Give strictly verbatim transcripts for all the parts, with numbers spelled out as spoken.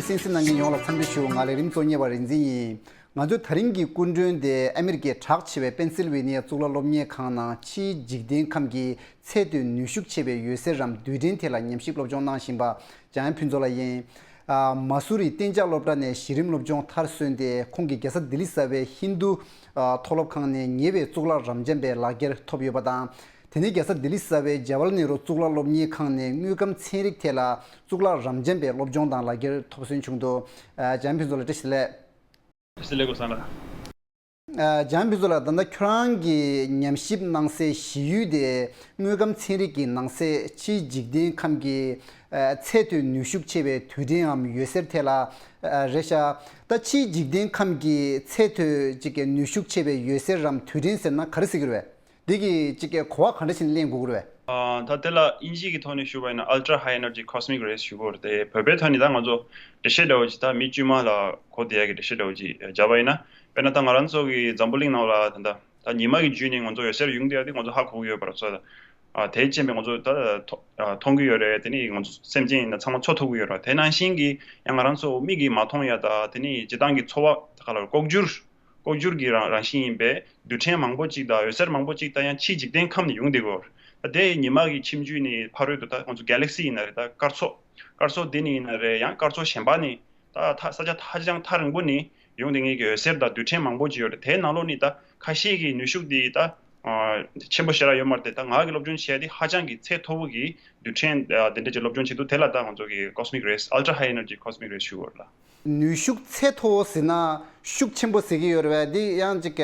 གསན་གཟིགས་གནང་མཁན་ཡོངས་ལ་འཚམས་འདྲི་ཞུ། ང་ལས་རིམ་གཙོ་གཉེར་བ་རིག་འཛིན་ཡིན། ང་ཚོའི་ད་རིང་གི་སྐུ་མགྲོན་དེ་ཨ་མི་རི་ཀའི་གྲགས་ཆེ་བའི་པེན་སིལ་ཝེ་ནི་ཡ་གཙུག་ལག་སློབ་གཉེར་ཁང་ནང་ཕྱིའི་འཇིག་རྟེན་ཁམས་ཀྱི་ཚད་མཐོའི་ནུས་ཤུགས་ཆེ་བའི་འོད་ཟེར་རམ་རྡུལ་ཕྲན་ཐད་ལ་ཉམས་ཞིབ་སློབ་སྦྱོང་གནང་བཞིན་པ་འཇམ་དབྱངས་ཕུན་ཚོགས་ལགས་ཡིན། ཨ། མ་སུ་རི་གཏན་འཇགས་སློབ་གྲྭ་ནས་གཞི་རིམ་སློབ་སྦྱོང་མཐར་སོན་ཏེ་ཁོང་གིས་རྒྱལ་ས་ལྡི་ལི་གསར་པའི་ཧིན་རྡུ་ཨ་མཐོ་སློབ་ཁང་ནས་ཉེ་བའི་གཙུག་ལག་རབ་འབྱམས་པའི་ལག་འཁྱེར་ཐོབ་ཡོད་པ་དང་། དེ་ནས་རྒྱལ་ས་ལྡི་ལི་གསར་པའི་ཇ་ཝ་ཧར་ལལ་ནེ་རུ་གཙུག་ལག་སློབ་གཉེར་ཁང་ནས་དངོས་ཁམས་ཚན་རིག་ཐད་ལ་གཙུག་ལག་རབ་འབྱམས་པའི་སློབ་སྦྱོང་དང་ལག་འཁྱེར་ཐོབ་སོན་བྱུང་འདུག་ཨ། འཇམ་དབྱངས་ཕུན་ཚོགས་ལགས་བཀྲ་ཤིས་བདེ་ལེགས། བཀྲ་ཤིས་བདེ་ལེགས་སྐལ་བཟང་ལགས། ཨ། འཇམ་དབྱངས་ཕུན་ཚོགས་ལགས། ད་ལྟ་ཁྱོད་རང་གིས་ཉམས་ཞིབ་གནང་སའི་གཞི་ཡུལ་དེ་དངོས་ཁམས་ཚན་རིག་གི་ནང་གསེས་ཕྱིའི་འཇིག་རྟེན་ཁམས་ཀྱི་ཨ་ཚད་མཐོའི་ནུས་ཤུགས་ཆེ་བའི་རྡུལ་ཕྲན་འམ་འོད་ཟེར་ཐད་ལ་ཨ་རེད་ཤག་ད་ཕྱིའི་འཇིག་རྟེན་ཁམས་ཀྱི་ཚད་མཐོའི་ཅིག་གི་ནུས་ཤུགས་ཆེ་བའི་འོད་ཟེར་རམ་རྡུལ་ཕྲན་ཟེར་ན་ག་རེ་ཟེར་གྱི་རེད་པས། འདི་གི་ཅིག་གི་གོ་བ་ག་འདྲ་ཞིག་ལེན་དགོས་ཀྱི་རེད་པས། ཨ། ད་དེ་ལ་དབྱིན་ཇི་གི་ཐོག་ནས་ཞུ་བ་ཡིན་ན་Ultra High Energy Cosmic Rays ཞུ་གི་ཡོད་རེད་དེ། བོད་པའི་ཐོག་ནས་ད་ང་ཚོ་འགྲེལ་བཤད་འདྲ་བོ་ཅིག་ད་མི་དཀྱུས་མ་ལ་གོ་བདེ་ཡག་གི་འགྲེལ་བཤད་འདྲ་བོ་ཅིག་བརྒྱབ་པ་ཡིན་ན། དཔེར་ན་ད་ང་རང་ཚོ་གི་འཛམ་བུ་གླིང་ནང་ལ་ད་ལྟ་ད་ཉི་མ་གི་བརྒྱུད་ནས་ང་ཚོ་འོད་ཟེར་ཡོང་བསྡད་ཡག་དེ་ང་ཚོ་ཧ་གོ་གི་ཡོད་པ་རེད། ཚོ་ད་ཨ་དེའི་རྐྱེན་པས་ང་ཚོ་ད་མཐོ་ཨ་མཐོང་གི་ཡོད་རེད། དེ་ནས་ང་ཚོ་སེམས་ཅན་ཡིན་ན་ཚང་མ་འཚོ་ཐུབ་ཀྱི་ཡོད་རེད། དེ་ནང་བཞིན་གྱི་ཡང་ང་རང་ཚོ་མིག་གིས་མ་མཐོང་ཡག་ད་དེ་ནས་སྤྱིར་བཏང་གི་འཚོ་བ་ད་ག་ལ་ལྐོག་གྱུར་ལྐོག་གྱུར་གྱི་རང་རང་བཞིན་ཡིན་པས་རྡུལ་ཕྲན་མང་པོ་ཅིག་དང་འོད་ཟེར་མང་པོ་ཅིག་ད་ཡང་ཕྱིའི་འཇིག་རྟེན་ཁམས་ནས་ཡོང་བསྡད་ཀྱི་ཡོད་རེད། ད་དེ་ཉི་མ་གི་ཁྱིམ་རྒྱུད་ནས་ཕ་རོལ་ཏུ་ད་ང་ཚོ་གེ་ལེག་སི་ཡིན་ན་རེད། ད་སྐར་ཚོགས་སྐར་ཚོགས་འདི་ནས་ཡིན་ན་རེད། ཡང་སྐར་ཚོགས་གཞན་པ་ནས་ད་ད་ས་ཆ་ཧ་ཅང་ཐག་རིང་པོ་ནས་ཡོང་བསྡད་མཁན་གྱི་འོད་ཟེར་དང་རྡུལ་ཕྲན་མང་པོ་ཅིག་ཡོད་རེད། དེའི་ནང་ལོགས་ནས་ད་ཁ་ཤས་ཀྱི་ནུས་ཤུགས་འདི་ད་ཨ་ཆེན་པོ་ཞེ་དྲག་ཡོད་མ་རེད་དེ། ད་ང་གི་སློབ་སྦྱོང་བྱས་ཏེ་ཧ་ཅང་གི་ཚད་མཐོ་པོ་གི་རྡུལ་ཕྲན་ཨ་དེ་འདྲ་ཅིག་སློབ་སྦྱོང་བྱེད་དུས་དེ་ལ་ད་ང་ཚོ་གི་Cosmic Rays, Ultra High Energy Cosmic Rays ཞུ་དགོས་རེད་ལ། ནུས་ཤུགས་ཚད་མཐོ་བོ་ཟེར་ན་ཤུགས་ཆེན་པོ་ཟེར་གྱི་ཡོད་རེད་པས། འདི་ཡང་ཅིག་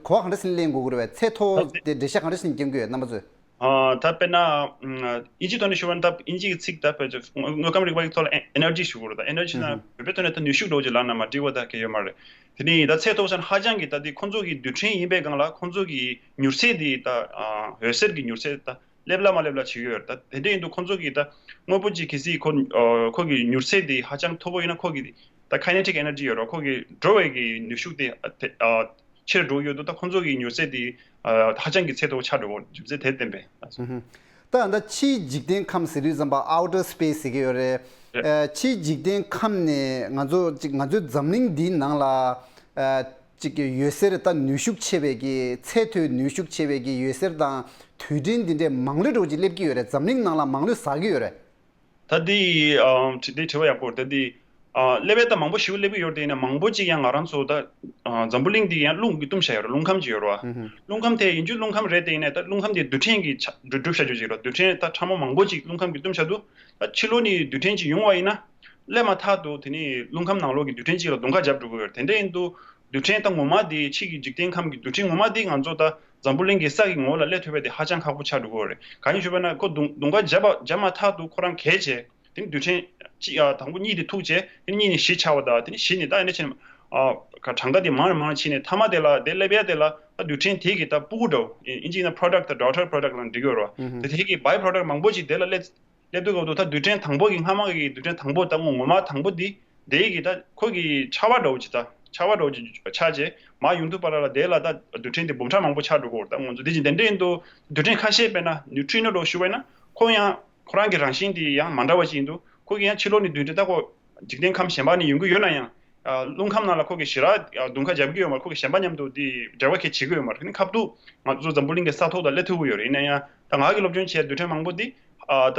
གོ་བ་ག་འདྲ་ཞིག་ལེན་དགོས་ཀྱི་རེད་པས། ཚད་མཐོ་བོ་དེ་འགྲེལ་བཤད་ག་འདྲ་ཞིག་རྒྱབ་ཀྱི་ཡོད་རྣམ་པ་ཚོས། ཨ་ད་དཔེར་ན་ཨ་དབྱིན་ཇིའི་ཐོག་ནས་ཞུ་བ་ན་ད་དབྱིན་ཇིའི་ཚིག་ད་དཔེ་ཆ་དངོས་ཁམས་རིག་པ་ཡི་ཐོག་ལ་ཨེ་ཨེ་ནར་ཇི་ཞུ་དགོས་རེད། ད་ཨེ་ནར་ཇི་ན་ཨུ་ཧུམ། བོད་པའི་ཐོག་ནས་ད་ནུས་ཤུགས་འདྲ་བོ་ཅིག་ལབ་ན་མ་འགྲིག་པ་ད་གལ་ཡོད་མ་རེད། དེ་ནས་ད་ཚད་མཐོ་བོ་ཟེར་ན་ཧ་ཅང་གི་ད་དེ་ཁོང་ཚོ་གི་རྡུལ་ཕྲན་ཡིན་པའི་སྒང་ལ་ཁོང་ཚོ་གི་མྱུར་ཚད་དེ་ད་ཨ་འོད་ཟེར་གྱི་མྱུར་ཚད་ད་སླེབས་སླ་མ་སླེབས་སླ་བྱེད་ཀྱི་ཡོད་རེད། ད་དེ་འདྲ་ཡིན་དུས་ཁོང་ཚོ་གིས་ད་དངོས་པོ་གཅིག་གལ་སྲིད་ཁོ་ཨ་ཁོ་གི་མྱུར་ཚད་དེ་ཧ་ཅང་མཐོ་པོ་ཡིན་ན་ཁོ་གི་ད་ཁའི་ནེ་ཊིག་ཨེ་ནར་ཇི་ཡོད་རེད། ཁོ་གི་འགྲོ་བའི་གི་ནུས་ཤུགས་དེ་ཨ་དེ་ཨ་ཆེར་འགྲོ་གི་ཡོད་དུས་ད་ཁོང་ཚོ་གི་མྱུར་ཚད་དེ་ཨ་ཧ་ཅང་གི་ཚད་མཐོ་པོ་ཆགས་འགྲོ་གི་ཡོད་རེད། རྒྱུ་མཚན་དེ་བསྟན་པས། ཨུ་ཧུམ། ད་ད་ཕྱིའི་འཇིག་རྟེན་ཁམས་ཟེར་དུས་ཙམ་པ་Outer Space ཟེར་གྱི་ཡོད་རེད། རེད། ཨ་ཕྱིའི་འཇིག་རྟེན་ཁམས་ནས་ང་ཚོ་ཅིག་ང་ཚོའི་འཛམ་གླིང་འདིའི་ནང་ལ་ཨ་ཅིག་གི་འོད་ཟེར་ད་ནུས་ཤུགས་ཆེ་བའི་གི་ཚད་མཐོའི་ནུས་ཤུགས་ཆེ་བའི་གི་འོད་ཟེར་དང་རྡུལ་ཕྲན་འདི་འདྲའི་མང་ལོས་འགྲོ་ཅིག་སླེབས་ཀྱི་ཡོད་རེད། འཛམ་གླིང་ནང་ལ་མང་ལོས་ཟག་གི་ཡོད་རེད། ད་འདི་ཨ་དྲི་དེ་དྲི་བ་ཡག་པོ་རེད། ད་འདི་ཨ་སླེབས་ཡས་ད་མང་པོ་ཞེ་པོ་སླེབས་ཀྱི་ཡོད་རེད། དེ་ཡིན་ན་མང་པོ་ཅིག་ཡང་ང་རང་ཚོ་ད་ཨ་འཛམ་བུ་གླིང་འདི་ཡང་རླུང་གིས་བཏུམས་བཞག་ཡོད་རེད། རླུང་ཁམས་ཅིག་ཡོད་རེད་བ། ཨུ་ཧུམ། རླུང་ཁམས་དེ་ཡིན་རྒྱུ་རླུང་ཁམས་རེད། དེ་ཡིན་ནའི་ད་རླུང་ཁམས་དེ་རྡུལ་ཕྲན་གྱིས་ཆ་གྲུབ་གྲུབ་བཞག་རྒྱུ་ཅིག་རེད། རྡུལ་ཕྲན་ད་ཕྲ་མོ་མང་པོ་ཅིག་རླུང་ཁམས་ཀྱིས་བཏུམས་བཞག་འདུག་ད་ཕྱི་ལོགས་ནས་རྡུལ་ཕྲན་ཅིག་ཡོང་བ་ཡིན་ན་སླེབས་མ་ཐག་ཏུ་དེ་ནས་རླུང་ཁམས་ནང་ལོགས་ཀྱི་རྡུལ་ཕྲན་ཅིག་ལ་རྡུང་ཁ་རྒྱབ་འགྲོ་གི་ཡོད་རེད། དེ་འདྲ་ཡིན་དུས་རྡུལ་ཕྲན་ད་ངོ་མ་དེ་ཕྱི་གི་འཇིག་རྟེན་ཁམས་ཀྱི་རྡུལ་ཕྲན་ངོ་མ་དེ་ང་ཚོ་ད་འཛམ་བུ་གླིང་གི་ས་གི་ངོ་བོ་ལ་སླེབས་ཐུབ་པ་དེ་ཧ་ཅང་ཁག་པོ་ཆགས་འགྲོ་གི་ཡོད་རེད། གང་ཡིན་ཞུས་པ་ན་ཁོ་རྡུང་རྡུང་ཁ་རྒྱབ་པ་རྒྱབ་མ་ཐག་ཏུ་ཁོ་རང་གས་བྱས། དེ་ནི་རྡུལ་ཕྲན་གཅིག་ཨ་དང་པོ་གཉིས་དེ་ཐུག་བྱས། དེ་ནི་གཉིས་ནས་བཞི་ཆགས་པ་དང་། དེ་ནི་བཞི་ནས་ད་ཨ་ནི་ཕྱིན་ཨ་ག་གྲངས་ཀ་དེ་མང་རུ་མང་རུ་ཕྱིན་ནས་མཐའ་མ་དེ་ལ་དེ་སླེབས་ཡ་དེ་ལ་ད་རྡུལ་ཕྲན་དེ་གི་ད་སྤུ་གུ་འདྲ་བོ་ཨིན་ཇི་ཡིན་ན་product དང་daughter product ལ་འགྲིག་གི་ཡོད་རེད་བ། ཨུ་ཧུམ། དེ་དེ་གི་by product མང་པོ་ཅིག་དེ་ལ་སླེབས་སླེབས་དུས་སྐབས་དུ་ད་རྡུལ་ཕྲན་དང་པོ་གི་སྔ་མ་གི་རྡུལ་ཕྲན་དང་པོ་ད་ངོ་ངོ་མ་དང་པོ་དེ་དེ་གི་ད་ཁོ་གི་ཆར་པ་འདྲ་བོ་ཅིག་ད་ཆར་པ་འདྲ་བོ་ཅིག་ཆགས་རྗེས་མར་ཡོང་དུས་བར་ལ་དེ་ལ་ད་རྡུལ་ཕྲན་དེ་འབུམ་ཕྲག་མང་པོ་ཆགས་འགྲོ་གི་ཡོད་རེད། ད་ང་ཚོ་དེ་བཞིན་དེ་འདྲ་ཡིན་དུས་རྡུལ་ཕྲན་ཁ་ཤས་དཔེར་ན་neutrino འདྲ་བོ་ཞུ་བ་ཡིན་ན་ཁོ་ཡང་ཁོ་རང་གི་རང་བཞིན་དེ་ཡང་མ་འདྲ་བ་ཅིག་ཡིན་དུས་ཁོ་གི་ཡང་ཕྱི་ལོགས་ནས་རྡུལ་ཕྲན་ད་ཁོ་འཇིག་རྟེན་ཁམས་གཞན་པ་ནས་ཡོང་གི་ཡོད་ན་ཡང་། ཨ་རླུང་ཁམས་ནང་ལ་ཁོ་གི་ཞེ་དྲག་ཨ་རྡུང་ཁ་རྒྱབ་ཀྱི་ཡོད་མ་རེད། ཁོ་གི་གཞན་པ་མཉམ་དུ་དེ་འབྲེལ་བ་གལ་བྱེད་ཀྱི་ཡོད་མ་རེད། ཁ་ཐུག་ང་ཚོ་འཛམ་བུ་གླིང་གི་ས་ཐོག་ལ་སླེབས་ཐུབ་ཀྱི་ཡོད་རེད། ཡིན་ན་ཡང་ད་ང་གི་སློབ་སྦྱོང་བྱས་རྡུལ་ཕྲན་མང་པོ་འདི་ཨ་ད་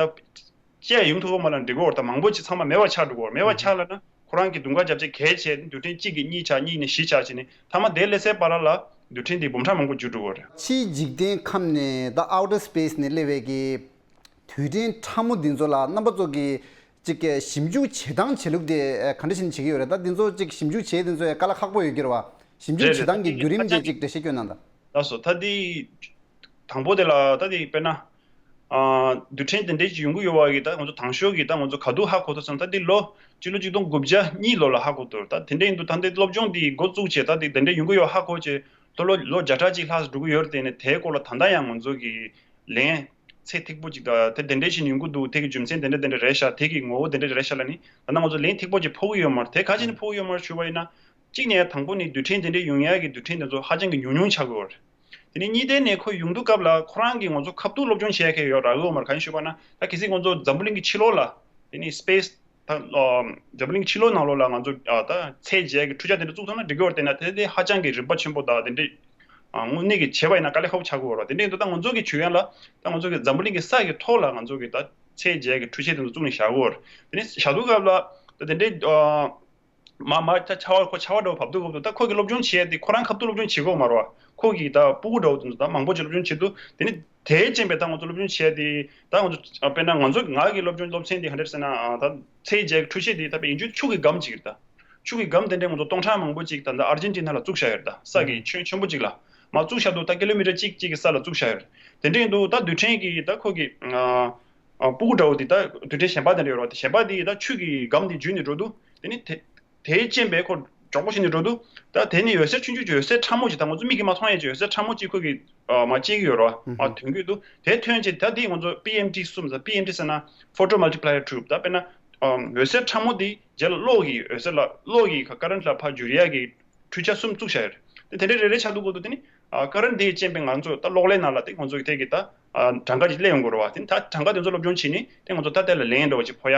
བཅད་ཡོང་ཐུབ་ཀྱི་མ་རེད་འགྲིག་གི་ཡོད་རེད། ད་མང་པོ་ཅིག་ཚང་མ་མེད་པ་ཆགས་འགྲོ་གི་ཡོད་རེད། མེད་པ་ཆགས་ལབ་ན་ཁོ་རང་གི་རྡུང་ཁ་རྒྱབ་བྱེད་གལ་ཆེ་རྡུལ་ཕྲན་གཅིག་གིས་གཉིས་ཆགས། གཉིས་ནས་བཞི་ཆགས་བྱས་ནས་མཐའ་མ་དེ་སླེབས་སའི་བར་ལ་རྡུལ་ཕྲན་འདི་འབུམ་ཕྲག་མང་པོ་འགྱུར་འགྲོ་གི་ཡོད་རེད། ཕྱིའི་འཇིག་རྟེན་ཁམས་ནས་ད་outer space ནས་སླེབས་པའི་གི་རྡུལ་ཕྲན་ཕྲ་མོ་འདི་ཚོ་ལ་རྣམ་པ་ཚོ་གིས་ཅིག་གི་ཞིབ་འཇུག་བྱེད་སྟངས་བྱེད་ལུགས་དེ་ག་འདྲ་ཞིག་བྱེད་ཀྱི་ཡོད་རེད། ད་འདི་ཚོ་ཅིག་ཞིབ་འཇུག་བྱེད་དེ་ཚོ་དཀའ་ལས་ཁག་པོ་ཡོད་ཀྱི་རེད་བ། ཞིབ་འཇུག་རེད་བྱེད་སྟངས་ཀྱི་བརྒྱུད་རིམ་དེ་ཅིག་འགྲེལ་བཤད་སྐྱོན་གནང་དང་། ལགས་སོ། ད་འདི་དང་པོ་དེ་ལ་ད་འདི་དཔེར་ན་ཨ་རྡུལ་ཕྲན་དེ་འདྲས་ཅིག་ཡོང་གི་ཡོད་བ་གི་ད་ང་ཚོ་དང་ཤོས་ཀྱི་ད་ང་ཚོ་ག་དུས་ཧ་གོ་ཐུབ་སོང་། ད་འདི་ལོ་སྤྱི་ལོ་ཆིག་སྟོང་དགུ་བརྒྱ་གཉིས་ལོ་ལ་ཧ་གོ་ཐུབ། ད་དེ་འདྲས་ཡིན་དུས་ད་འདི་སློབ་སྦྱོང་འདི་འགོ་བཙུགས་བྱས་ད་འདི་དེ་འདྲས་ཡོང་གི་ཡོད་ཧ་གོ་བྱས་ལོ་ལོ་ལོ་བརྒྱ་ཕྲག་གཅིག་ལྷག་འགྲོ་གི་ཡོད་རེད། དེ་ནས་དེའི་སྐོར་ལ་ད་ལྟ་ཡང་ང་ཚོ་གི་ལན་ཚད་ཐིག་པོ་ཅིག་དང་དེ་དེ་འདྲས་ཞིག་ཡོང་གི་འདུག་དེ་གི་རྒྱུ་མཚན་དེ་འདྲས་དེ་འདྲས་རེད་ཤག་དེ་གི་ངོ་བོ་དེ་འདྲས་རེད་ཤག་ལབ་ནི་ད་ལྟ་ང་ཚོ་ལན་ཐིག་པོ་ཅིག་ཕོག་གི་ཡོད་མ་རེད། དེ་ག་ཅི་ནས་ཕོག་གི་ཡོད་མ་རེད་ཞུ་བ་ཡིན་ན། གཅིག་ནས་དང་པོ་ནི་རྡུལ་ཕྲན་དེ་འདྲས་ཡོང་ཡག་གི་རྡུལ་ཕྲན་དེ་ཚོ་ཧ་ཅང་གི་ཉུང་ཉུང་ཆགས་ཀྱི་ཡོད་རེད། དེ་ནས་གཉིས་ལྡན་ནས་ཁོ་ཡོང་དུས་སྐབས་ལ་ཁོ་རང་གི་ང་ཚོ་ཁ་ཐུག་སློབ་སྦྱོང་བྱེད་ཡག་གི་ཡོད་རག་གི་ཡོད་མ་རེད། ག་ཡིན་ཞུ་བ་ན་ད་གལ་སྲིད་ང་ཚོ་འཛམ་བུ་གླིང་གི་ཕྱི་ལོགས་ལ་དེ་ནི་space ད་འཛམ་བུ་གླིང་ཕྱི་ལོགས་ནང་ལོགས་ལ་ང་ཚོ་ད་ཚད་འཇལ་གྱི་འཕྲུལ་ཆས་དེ་འདྲ་བཙུགས་ཐུབ་ན་འགྲིག་གི་ཡོད་རེད། དེ་ན་དེ་དེ་ཧ་ཅང་གི་རིན་པ་ཆེན་པོ་དང་དེ་འདྲའི་དངོས་གནས་ཀྱི་བྱས་པ་ཡིན་ན་དཀའ་ལས་ཁག་པོ་ཆགས་ཀྱི་ཡོད་རེད། དེ་འདྲ་ཡིན་དུས་ད་ང་ཚོ་གི་ཇུས་ཡང་ལ་ད་ང་ཚོ་གི་འཛམ་བུ་གླིང་གི་ས་གི་ཐོག་ལ་ང་ཚོ་གི་ད་ཚད་འཇལ་གྱི་འཕྲུལ་ཆས་དེ་ཚོ་བཙུགས་ནས་བཞག་གི་ཡོད་རེད། དེ་ནས་བཞག་དུས་སྐབས་ལ་ད་དེ་འདྲའི་མ་མ་ཆ་ཆ་བ་ཁོ་ཆ་བ་འདྲ་བོ་བབས་དུས་སྐབས་དུ་ད་ཁོ་གི་སློབ་སྦྱོང་བྱེད་ཡ་དེ་ཁོ་རང་ཁ་ཐུག་སློབ་སྦྱོང་བྱེད་དགོས་མ་རེད་བ། ཁོ་གི་ད་སྤུ་གུ་འདྲ་བོ་དེ་ཚོ་ད་མང་པོ་ཅིག་སློབ་སྦྱོང་བྱེད་དུས་དེ་ནི་དེའི་རྐྱེན་པས་ད་ང་ཚོ་སློབ་སྦྱོང་བྱས་ཏེ་ད་ང་ཚོ་དཔེར་ན་ང་ཚོ་ང་གི་སློབ་སྦྱོང་སློབ་ཚན་འདི་ག་འདྲ་ཟེར་ན་ད་ཚད་འཇལ་གྱི་འཕྲུལ་ཆས་འདི་ད་དཔེ་ཡིན་རྒྱུ་ཆུ་གི་སྒམ་ཅིག་རེད། ད་ཆུ་གི་སྒམ་དེ་འདྲས་ང་ཚོ་སྟོང་ཕྲག་མང་པོ་ཅིག་ད་ལྟ་ཨར་ཇེན་ཊི་ན་ལ་བཙུགས་བཞག་ཡོད་རེད། ད་ས་གི་ཁྱོན་ཆེན་པོ་ཅིག་ལ་མ་བཙུགས་བཞག་འདུག་ད་ཀི་ལོ་མི་ཊར་གཅིག་གཅིག་གི་ས་ལ་བཙུགས་བཞག་ཡོད་རེད། དེ་འདྲས་ཡིན་དུས་ད་རྡུལ་ཕྲན་གྱི་ད་ཁོ་གི་སྤུ་གུ་འདྲ་བོ་འདི་ད་རྡུལ་ཕྲན་གཞན་པ་དེ་འདྲ་ཡོད་རེད་བ། དེ་གཞན་པ་འདི་ད་ཆུ་གི་སྒམ་འདི་འཇུས་ནས་འགྲོ་དུས་དེ་ནི་དེ། དེའི་རྐྱེན་པས་ཁོ་མགྱོགས་པོ་ཞིག་ནས་འགྲོ་འདུག་ད་དེ་ནི་འོད་ཟེར་ཆུང་ཆུང་ཅིག་འོད་ཟེར་ཕྲ་མོ་ཅིག་ད་ང་ཚོ་མིག་གིས་མ་མཐོང་ཡས་ཅིག་འོད་ཟེར་ཕྲ་མོ་ཅིག་ཁོ་གིས་མ་སྐྱེ་གི་ཡོད་རེད་བ། མ་ཐོན་གི་འདུག་དེ་ཐོན་ཅིག་ད་དེ་ང་ཚོ་པི་ཨེམ་ཊི་གསུམ་ཟེར། པི་ཨེམ་ཊི་ཟེར་ན་ཕོ་ཊོ་མལ་ཊི་པི་ལེ་ཡར་ཊིའུབ། ད་དཔེར་ན་འོད་ཟེར་ཕྲ་མོ་དེ་རྗེས་ལ་གློག་གི་འོད་ཟེར་ལ་གློག་གི་ཀ་རེན་ཊི་ལ་ཕར་འགྱུར་ཡས་ཀྱི་འཕྲུལ་ཆ་གསུམ་བཙུགས་བཞག་ཡོད་རེད། དེ་དེ་འདྲའི་རེ་རེ་ཆགས་འདུག་གོ་འདུག་དེ་ནི་ཀ་རེན་ཊི་དེའི་རྐྱེན་པས་ང་ཚོ་ད་གློག་ཀླད་ནང་ལ་དེ་ང་ཚོ་གི་དེ་གི་ད་གྲངས་ཀ་ཅིག་སླེབས་ཡོང་གི་རེད་བ། དེ་ནི་ད་གྲངས་ཀ་དེ་ཚོ་སློབ་སྦྱོང་བྱས་ནས་དེ་ང་ཚོ་ད་ལྟ་ལ་ལན་འདྲ་བོ་ཅིག་ཕོག་ཡ་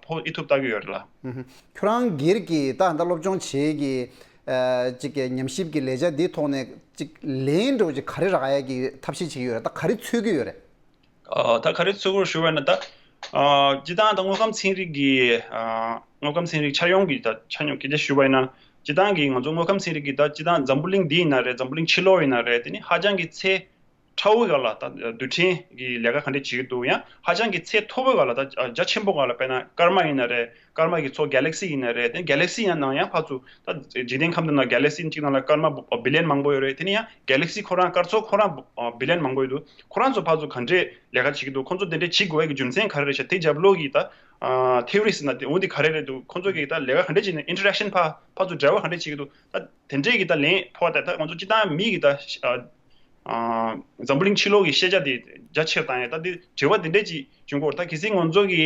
ཕོག་ཨེ་ཐུབ་ལྟ་གི་ཡོད་རེད་ལ། ཁྱོད་རང་སྒེར་གྱི་ད་ད་སློབ་སྦྱོང་བྱེད་ཀྱི་ཅིག་གི་ཉམས་ཞིབ་ཀྱི་ལས་བྱ་འདིའི་ཐོག་ནས་ཅིག་ལན་འདྲ་བོ་ཅིག་ག་རེ་རག་ཡ་གི་ཐབས་ཤེས་བྱེད་ཀྱི་ཡོད་རེད། ད་ག་རེ་འཚོལ་གྱི་ཡོད་རེད། ཨ། ད་ག་རེ་འཚོལ་དགོས་ཞུ་བ་ན་ད། ཨ། སྤྱིར་བཏང་ད་དངོས་ཁམས་ཚན་རིག་གི་ཨ། དངོས་ཁམས་ཚན་རིག་ཆ་ཡོང་གི་ད་ཆ་ཡོང་སྐད་ཆ་ཞུ་བ་ཡིན་ན། སྤྱིར་བཏང་གི་ང་ཚོ་དངོས་ཁམས་ཚན་རིག་གི་ད་སྤྱིར་བཏང་འཛམ་བུ་གླིང་འདི་ཡིན་ན་རེད། འཛམ་བུ་གླིང་ཕྱི་ལོགས་ཡིན་ན་རེད། དེ་ནི་ཧ་ཅང་གི་ཚད་ཕྲ་བོའི་སྒང་ལ་ད་རྡུལ་ཕྲན་གྱི་ལས་ཀ་ག་འདྲས་བྱེད་ཀྱི་འདུག་ཡང་ཧ་ཅང་གི་ཚད་མཐོ་བོའི་སྒང་ལ་ད་རྒྱ་ཆེན་པོའི་སྒང་ལ་དཔེར་ན་སྐར་མ་ཡིན་ན་རེད། སྐར་མ་གི་ཚོགས་གེ་ལེག་སི་ཡིན་ན་རེད། དེ་གེ་ལེག་སི་ཡང་ནང་ཡང་ཕར་ཚུར་ད་འཇིག་རྟེན་ཁམས་འདི་ནང་གེ་ལེག་སི་གཅིག་ནང་ལ་སྐར་མ་བི་ལི་ཡན་མང་པོ་ཡོད་རེད། དེ་ནི་ཡང་གེ་ལེག་སི་ཁོ་རང་སྐར་ཚོགས་ཁོ་རང་བི་ལི་ཡན་མང་པོ་ཡོད་འདུག་ཁོ་རང་ཚོ་ཕར་ཚུར་ག་འདྲས་ལས་ཀ་བྱེད་ཀྱི་འདུག་ཁོ་ཚོ་དེ་འདྲས་བྱེད་དགོས་ཡ་གི་རྒྱུ་མཚན་ག་རེ་རེད་ཤག་དེ་རྒྱབ་ལོགས་ཀྱི་ད་ཐེའོ་རི་ཟེར་ན་དེ་འོ་འདི་ག་རེ་རེད་འདུག་ཁོ་ཚོ་གི་ད་ལས་ཀ་ག་འདྲས་བྱེད་ནས་ཨིན་ཊར་ཨེག་ཤན་ཕར་ཕར་ཚུར་འབྲེལ་བ་ག་འདྲས་བྱེད་ཀྱི་འདུག་ད་དེ་འདྲས་ཀྱི་ད་ལན་ཕོག་ད་ད་ང་ཚོ་སྤྱིར་བཏང་མི་གི་ད་འཛམ་བུ་གླིང་ཕྱི་ལོགས་ཀྱི་ཤེས་བྱ་དེ་རྒྱ་ཆེར་བཏང་ཡ་ད་དེ་དྲི་བ་དེ་འདྲས་ཅིག་བྱུང་གི་ཡོད་རེད། ད་གལ་སྲིད་ང་ཚོ་གི་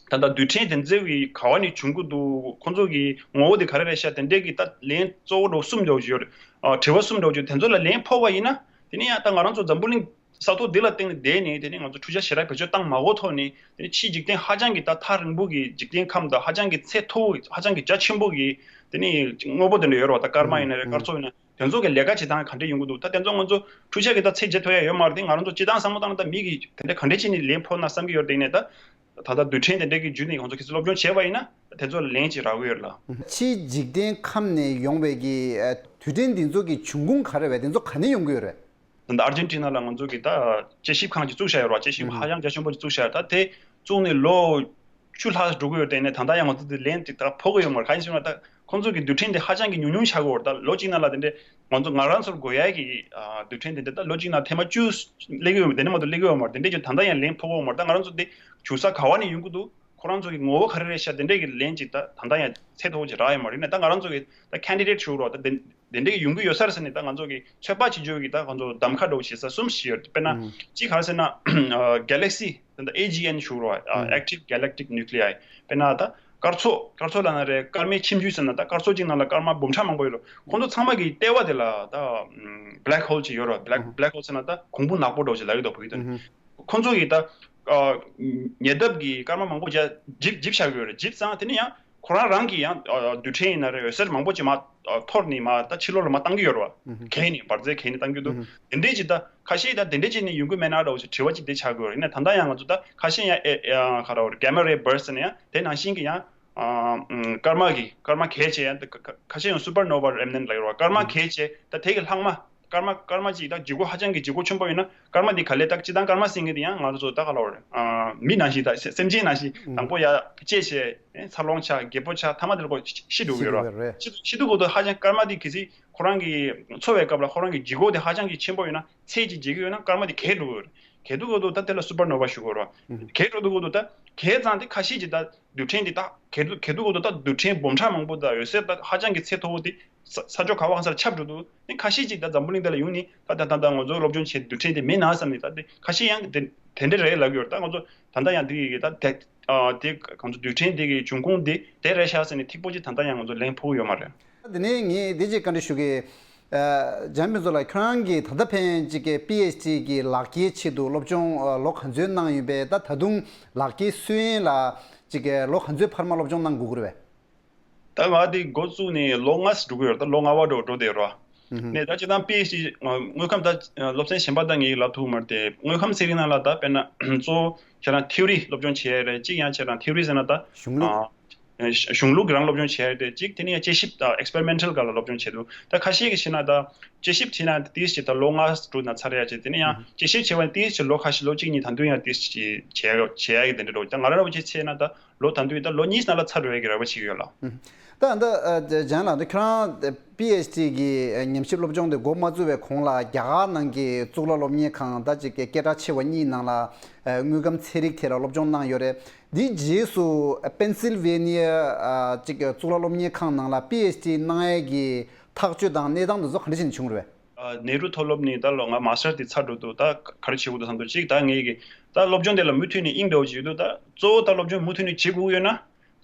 ད་ལྟ་རྡུལ་ཕྲན་དེ་ཚོ་གི་ག་བ་ནས་བྱུང་གི་འདུག་ཁོ་ཚོ་གི་ངོ་བོ་དེ་ག་རེ་རེད་ཤག་དེ་འདྲས་ཀྱི་ད་ལན་གཙོ་བོ་འདྲ་བོ་གསུམ་འདྲ་བོ་ཅིག་ཡོད་རེད། ཨ། དྲི་བ་གསུམ་འདྲ་བོ་ཅིག་དེ་ཚོ་ལ་ལན་ཕོག་པ་ཡིན་ན་དེ་ནི་ཡང་ད་ང་རང་ཚོ་འཛམ་བུ་གླིང་ས་ཐོག་འདི་ལ་བརྟེན་ནས་བསྡད་ནས་དེ་ནི་ང་ཚོ་འཕྲུལ་ཆ་ཞེ་དྲག་བེད་སྤྱོད་བཏང་མ་དགོས་ཐོག་ནས་དེ་ནི་ཕྱིའི་འཇིག་རྟེན་ཧ་ཅང་གི་ད་ཐག་རིང་པོ་གི་འཇིག་རྟེན་ཁམས་དང་ཧ་ཅང་གི་ཚད་མཐོ་བོ་ཧ་ཅང་གི་རྒྱ་ཆེན་པོ་གི་དེ་ནི་དངོས་པོ་དེ་འདྲ་ཡོད་རེད་བ། ད་སྐར་མ་ཡིན་ན་རེད། སྐར་ཚོགས་ཡིན་ན། དེ་ཚོ་གི་ལས་ཀ་བྱེད་སྟངས་ག་འདྲ་ཡོང་གི་འདུག་ད་དེ་ཚོ་ང་ཚོ་འཕྲུལ་ཆས་ཀྱིས་ད་ཚད་འཇལ་ཐུབ་ཡ་ཡོད་མ་རེད་དེ། ང་རང་ཚོ་སྤྱིར་བཏང་བསམ་བློ་བཏང་ན་ད་མི་གིས་དེ་འདྲ་ག་འདྲ་བྱས་ནས་ལན་ཕོག་ན་བསམ་གྱི་ཡོད་རེད། དེ་ནས་ད་ད་ལྟ་རྡུལ་ཕྲན་དེ་འདྲ་གི་བརྒྱུད་ནས་ང་ཚོ་གལ་སྲིད་སློབ་སྦྱོང་བྱས་པ་ཡིན་ན་དེ་ཚོ་ལ་ལན་ཅིག་རག་གི་ཡོད་རེད་ལ། ཕྱིའི་འཇིག་རྟེན་ཁམས་ནས་ཡོང་བའི་གི་ཨ་རྡུལ་ཕྲན་འདི་ཚོ་གི་འབྱུང་ཁུངས་ག་རེ་རེད། དེ་ཚོ་ག་ནས་ཡོང་གི་ཡོད་རེད། ད་ལྟ་ཨར་ཇེན་ཊི་ན་ལ་ང་ཚོ་གི་ད་དཔྱད་ཞིབ་ཁང་ཅིག་བཙུགས་བཞག་ཡོད་རེད་བ། དཔྱད་ཞིབ་ཧ་ཅང་རྒྱ་ཆེན་པོ་ཅིག་བཙུགས་བཞག་ཡོད། ད་དེ་བཙུགས་ནས་ལོ་བཅུ་ལྷག་འགྲོ་གི་ཡོད་དེ་ནས་ད་ལྟ་ཡང་ང་ཚོ་དེ་ལན་དེ་ད་ཕོག་གི་ཡོད་མ་རེད། གང་ཡིན་ཟེར་ན་ད་ཁོང་ཚོ་གི་རྡུལ་ཕྲན་དེ་ཧ་ཅང་གི་ཉུང་ཉུང་ཆགས་ཀྱི་ཡོད་རེད། ད་ལོ་གཅིག་ནང་ལ་དེ་འདྲས་ང་ཚོ་ང་རང་ཚོར་དགོས་ཡ་གི་ཨ་རྡུལ་ཕྲན་དེ་འདྲས་ད་ལོ་གཅིག་ནང་ཐེངས་མ་བཅུ་སླེབས་ཀྱི་ཡོད་མ་རེད། དེ་འདྲས་མ་གཏོགས་སླེབས་ཀྱི་ཡོད་མ་རེད། དེ་འདྲས་ཀྱི་ད་ལྟ་ཡང་ལན་ཕོག་གི་ཡོད་མ་རེད། ད་ང་རང་ཚོ་དེ་བྱུང་ས་ག་བ་ནས་ཡོང་གི་འདུག་ཁོ་རང་ཚོ་གི་ངོ་བོ་ག་རེ་རེད་ཤག་དེ་འདྲས་ཀྱི་ལན་ཅིག་ད་ད་ལྟ་ཡང་ཚད་མཐོ་བོ་ཅིག་རག་ཡོད་མ་རེད། ཡིན་ན་ད་ང་རང་ཚོ་གི་ད་ཁེན་ཌི་ཌེཊ་ཞུ་རོགས་ད་དེ། དེ་འདྲའི་ཡོང་གི་ཡོད་ས་རེད་ཟེར་ནས་ད་ང་ཚོ་གི་ཚོད་དཔག་བྱེད་རྒྱུ་གི་ད་ང་ཚོ་གདམ་ཁ་འདྲ་བོ་བྱེད་ས་གསུམ་ཞིག་ཡོད་རེད། དཔེར་ན་ཨང་། གཅིག་ག་རེ་ཟེར་ན་གེ་ལེག་སི་ད་ལྟ་ཨེ་ཇི་ཨེན་ཞུ་རོགས། ཨ། ཨང་། Active Galactic Nuclei། དཔེར་ན་ད་སྐར་ཚོགས་སྐར་ཚོགས་ལབ་ན་རེད། སྐར་མའི་ཁྱིམ་རྒྱུད་ཟེར་ན་ད་སྐར་ཚོགས་གཅིག་ནང་ལ་སྐར་མ་འབུམ་ཕྲག་མང་པོ་ཡོད་རེད། ཁོང་ཚོ་ཚང་མ་གི་ལྟེ་བ་དེ་ལ་ད་ཨམ། བྷེ་ལེག་ཧོལ་ཅིག་ཡོད་རེད། བྷེ་ལེག་ཨང་། བྷེ་ལེག་ཧོལ་ཟེར་ན་ད་གོང་བུ་ནག་པོ་འདྲ་བོ་ཞིག་ལབ་ཀྱི་འདུག་བོད་ཡིག་ཐོག་ནས། ཨང་། ཁོང་ཚོ་གིས་ད་ཨ། ཉེ་འདབས་ཀྱི་སྐར་མ་མང་པོ་ཅིག་འཇིབ་འཇིབ་བཞག་གི་ཡོད་རེད། འཇིབ་ཙང་དེ་ནི་ཡང་ཁོ་རང་རང་གིས་ཡང་ཨ། རྡུལ་ཕྲན་ཡིན་ན་རེད། འོད་ཟེར་མང་པོ་ཅིག་མར་ཨ། འཐོར་ནས་མར་ད་ཕྱི་ལོགས་ལ་མར་བཏང་གི་ཡོད་རེད་བ། ཨུ་ཧུ། གས་ནས་འབར་རྫས་གས་ནས་བཏང་གི་འདུག་ཨུ་ཧུ། དེ་འདྲས་ཅིག་ད་ཁ་ཤས་ད་དེ་འདྲས་ཅིག་ནས་ཡོང་གི་མེད་ན་འདྲ་བོ་ཞིག་དྲི་བ་ཅིག་དེ་ཆགས་ཀྱི་ཡོད་རེད། ཡིན་ན་ད་ལྟ་ཡང་ང་ཚོ་ད་ཁ་ཤས་ཡང་ཨེ་ཨེ་ཨ། ག་རེ་རེད། གེ་མ་རེ་བྷར་སི་ཟེར་ནས་ཡང་དེ་ནང་བཞིན་གྱི་ཡང་ཨ། ཨུམ། སྐར་མ་གི་སྐར་མ་གས་བྱས་ཡང་ད་ཁ་ཁ་ཤས་ཡང་སུ་པར་ནོ་ཝ་རེམ་ནན་ལབ་ཀྱི་རེད་བ། སྐར་མ་ཨུ་ཧུ། གས་བྱས་ད་དེ་གི་ལྷག་མ། སྐར་མ་སྐར་མ་གཅིག་ད་ལྗིད་ཁོག་ཧ་ཅང་གི་ལྗིད་ཁོག་ཆེན་པོ་ཡིན་ན་སྐར་མ་འདི་ག་ལེར་ད་སྤྱིར་བཏང་སྐར་མ་ཟེར་མཁན་དེ་ཡང་ང་ཚོ་ད་ག་ལབ་རེད། ཨ། མི་ནང་བཞིན་ད་སེམས་ཅན་ནང་བཞིན་ཨང་། དང་པོ་ཡར་བཅད་བྱས་འཚར་ལོངས་ཆགས། རྒད་པོ་ཆགས། ཐ་མ་དེ་ལ་ཁོ་ཤི་འགྲོ་གི་ཡོད་རེད། ཤི་འགྲོ་གི་ཡོད་རེད། ཤི་འགྲོ་གི་འདུག་ཧ་ཅང་སྐར་མ་འདི་གལ་སྲིད་ཁོ་རང་གི་འཚོ་བའི་སྐབས་ལ་ཁོ་རང་གི་ལྗིད་ཁོག་དེ་ཧ་ཅང་གི་ཆེན་པོ་ཡོད་ན་ཚད་ཅིག་འཇལ་གི་ཡོད་ན་སྐར་མ་དེ་གས་འགྲོ་གི་ཡོད་རེད། གས་འགྲོ་གི་འདུག་ད་དེ་ལ་སུ་པར་ནོ་ཝ་ཞུ་གི་ཡོད་རེད། ཨང་། གས་འགྲོ་གི་འདུག་ད་གས་ཙང་དེ་ཁ་ཤས་ཅིག་ད་རྡུལ་ཕྲན་དེ་ད་གས་འགྲོ་གས་འགྲོ་གི་འདུག་ད་རྡུལ་ཕྲན་འབུམ་ཕྲག་མང་པོ་ད་འོད་ཟེར་ད་ཧ་ཅང་གི་ཚད་མཐོ་བོ་དེ། ས་ས་ཕྱོགས་ག་བ་གང་སར་ཁྱབ་འགྲོ་འདུག་ནི་ཁ་ཤས་ཅིག་ད་འཛམ་བུ་གླིང་འདི་ལ་ཡོང་ནི་ད་ད་ད་ད་ང་ཚོ་སློབ་སྦྱོང་བྱེད་རྡུལ་ཕྲན་དེ་མིན་ན་བསམ་ནི་ད་དེ་ཁ་ཤས་ཡང་དེ་དེ་འདྲ་རེད་ལབ་ཀྱི་ཡོད་རེད། ད་ང་ཚོ་ད་ལྟ་ཡང་དེ་ད་དེ་ཨ་དེ་ང་ཚོ་རྡུལ་ཕྲན་དེ་གི་འབྱུང་ཁུངས་དེ་དེ་རེད་ཤག་ཟེར་ནས་ཐིག་པོ་ཅིག་ད་ལྟ་ཡང་ང་ཚོ་ལན་ཕོག་གི་ཡོད་མ་རེད། དེ་ནས་ངས་དེ་ཅིག་བཀའ་འདྲི་ཞུ་གི། ཨ། འཇམ་དཔལ་མགོན་གཙོ་ལགས། ཁྱོད་རང་གིས་ད་ལྟ་ཕན་ཅིག་གི་པི་ཨེཆ་ཌི་གི་ལག་འཁྱེར་ཆེད་དུ་སློབ་སྦྱོང་ཨ། ལོ་ག་ཚོད་གནང་ཡོད་པས། ད་ད་དུང་ལག་འཁྱེར་སུན་ཡན་ལ། ཅིག་གི་ལོ་ག་ཚོད་བར་མ་སློབ་སྦྱོང་གནང་དགོས་ཀྱི་རེད་པས། ད་ང་དེ་འགོ་བཙུགས་ནས་ལོ་ལྔ་ཙམ་འགྲོ་གི་ཡོད་རེད། ད་ལོ་ལྔ་པ་འགྲོ་འགྲོ་བསྡད་ཡོད་རེད། ཨུ་ཧུམ། ནས་ད་སྤྱིར་བཏང་པི་ཨེཆ་ཌི་དངོས་ཁམས་ད་སློབ་ཚན་གཞན་པ་ད་ངས་ལབ་ཐུབ་མ་རེད་དེ། དངོས་ཁམས་ཚན་རིག་ནང་ལ་ད་དཔེར་ན་གཙོ་བོ་ཁྱེད་རང་ཐིའོ་རི་སློབ་སྦྱོང་བྱེད་ཡ་རེད། གཅིག་ཡང་ཁྱེད་རང་ཐིའོ་རི་ཟེར་ན་ད་གཞུང་ལུགས། ཨ། གཞུང་ལུགས་ཀྱི་རང་སློབ་སྦྱོང་བྱེད་ཡ་རེད། གཅིག་དེ་ནས་ཡང་དཔྱད་ཞིབ་དང་ཨེགས་པེ་རི་མེན་ཊལ་སྒང་ལ་སློབ་སྦྱོང་བྱེད་འདུག་ད་ཁ་ཤས་ཀྱིས་བྱས་ན་ད་དཔྱད་ཞིབ་བྱས་ན་ཏིས་ཅིག་ད་ལོ་ལྔ་དྲུག་ན་ཚར་ཡ་བྱས། དེ་ནས་ཡང་དཔྱད་ཞིབ་བྱས་པ་ན་ཏིས་ཅིག་ལོ་ཁ་ཤས་ལོ་གཅིག་གཉིས་ད་དུང་ཡང་ཏིས་ཅིག་བྱེད་ཡ་བྱེད་ཡ་གི་དེ་འདྲ་འགྲོ། ད་ང་རང་འདྲ་བོ་བྱས་བྱས་ན་ད་ལོ་ད་དུང་ད་ལོ་གཉིས་ནང་ལ་ཚར་འགྲོ་ཡ་གི་རེ་བ་བྱེད་ཀྱི་ཡོད་ལགས། ད་ད་ཨ་ཇན་ལགས། ད་ཁྱོད་རང་པི་ཨེཆ་ཌི་གི་ཉམས་ཞིབ་སློབ་སྦྱོང་དེ་འགོ་མ་བཙུགས་པའི་གོང་ལ་རྒྱ་གར་ནང་གི་གཙུག་ལག་སློབ་གཉེར་ཁང་ད་ཅིག་གི་སྐད་གྲགས་ཆེ་བ་གཉིས་ནང་ལ་ཨ་དངོས་ཁམས་ཚན་རིག་ཐད་ལ་སློབ་སྦྱོང་གནང་ཡོད་རེད། དེའི་རྗེས་སུ་པེན་སིལ་ཝེ་ནི་ཡ་ཨ་ཅིག་གཙུག་ལག་སློབ་གཉེར་ཁང་ནང་ལ་པི་ཨེཆ་ཌི་གནང་ཡས་ཀྱི་ཐག་གཅོད་དང་གནས་སྟངས་དེ་ཚོ་ག་འདྲ་བྱས་ནས་བྱུང་རེད་པས། ཨ་ནེ་རུ་མཐོ་སློབ་ནས་ད་ལོ་ང་མ་སི་ཊར་དེ་ཚར་འགྲོ་འདུག་ད་ག་རེ་བྱེད་དགོས་འདུག་བསམ་འདུག་གཅིག་ད་ངས་ཀྱི་ད་སློབ་སྦྱོང་དེ་ལ་མུ་མཐུད་ནས་དབྱིངས་འདྲ་བོ་ཅིག་ཡོད་འདུག་ད་གཙོ་བོ་ད་སློབ་སྦྱོང་མུ་མཐུད་ནས་བྱེད་དགོས་ཀྱི་ཡོད་ན།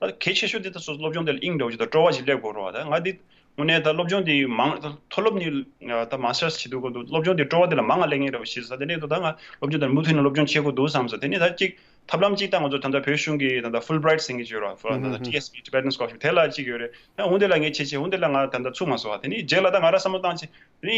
ད་གལ་ཆེ་ཤོས་དེ་ད་སོ་སློབ་སྦྱོང་དེ་ལ་དབྱིངས་འདྲ་བོ་ཅིག་དང་སྤྲོ་བ་ཅིག་སླེབས་དགོས་རེད་པ། ད་ང་འདི་དངོས་གནས་ད་སློབ་སྦྱོང་དེ་མང་ད་མཐོ་སློབ་ནས་ད་མ་སི་ཊར་བྱེད་དུས་སྐབས་དུ་སློབ་སྦྱོང་དེ་སྤྲོ་བ་དེ་ལ་མང་ང་སླེབས་མཁན་འདྲ་བོ་ཞིག་ས། དེ་ནས་ད་ད་ང་སློབ་སྦྱོང་དེ་ལ་མུ་མཐུད་ནས་སློབ་སྦྱོང་བྱེད་དགོས་འདུག་བསམ་སོང་། དེ་ནས་ད་གཅིག་ཐབས་ལམ་གཅིག་ད་ང་ཚོ་ད་ལྟ་བོད་གཞུང་གི་ད་ལྟ་ཧྥུལ་བྷི་རའིཊ་ཟེར་མཁན་ཅིག་ཡོད་རེད་པ། ཧུམ་ཧུམ་ཧུམ། ཊི་ཨེས་པི་Tibetan Scholarship དེ་ལ་གཅིག་ཡོད་རེད། ད་འོན་དེ་ལ་ངས་བྱས་བྱས་འོན་དེ་ལ་ང་ད་ལྟ་ཚུགས་མ་སོང་བ། དེ་ནས་རྗེས་ལ་ད་ང་རང་བསམ་བློ་བཏང་བྱས་དེ་ནས་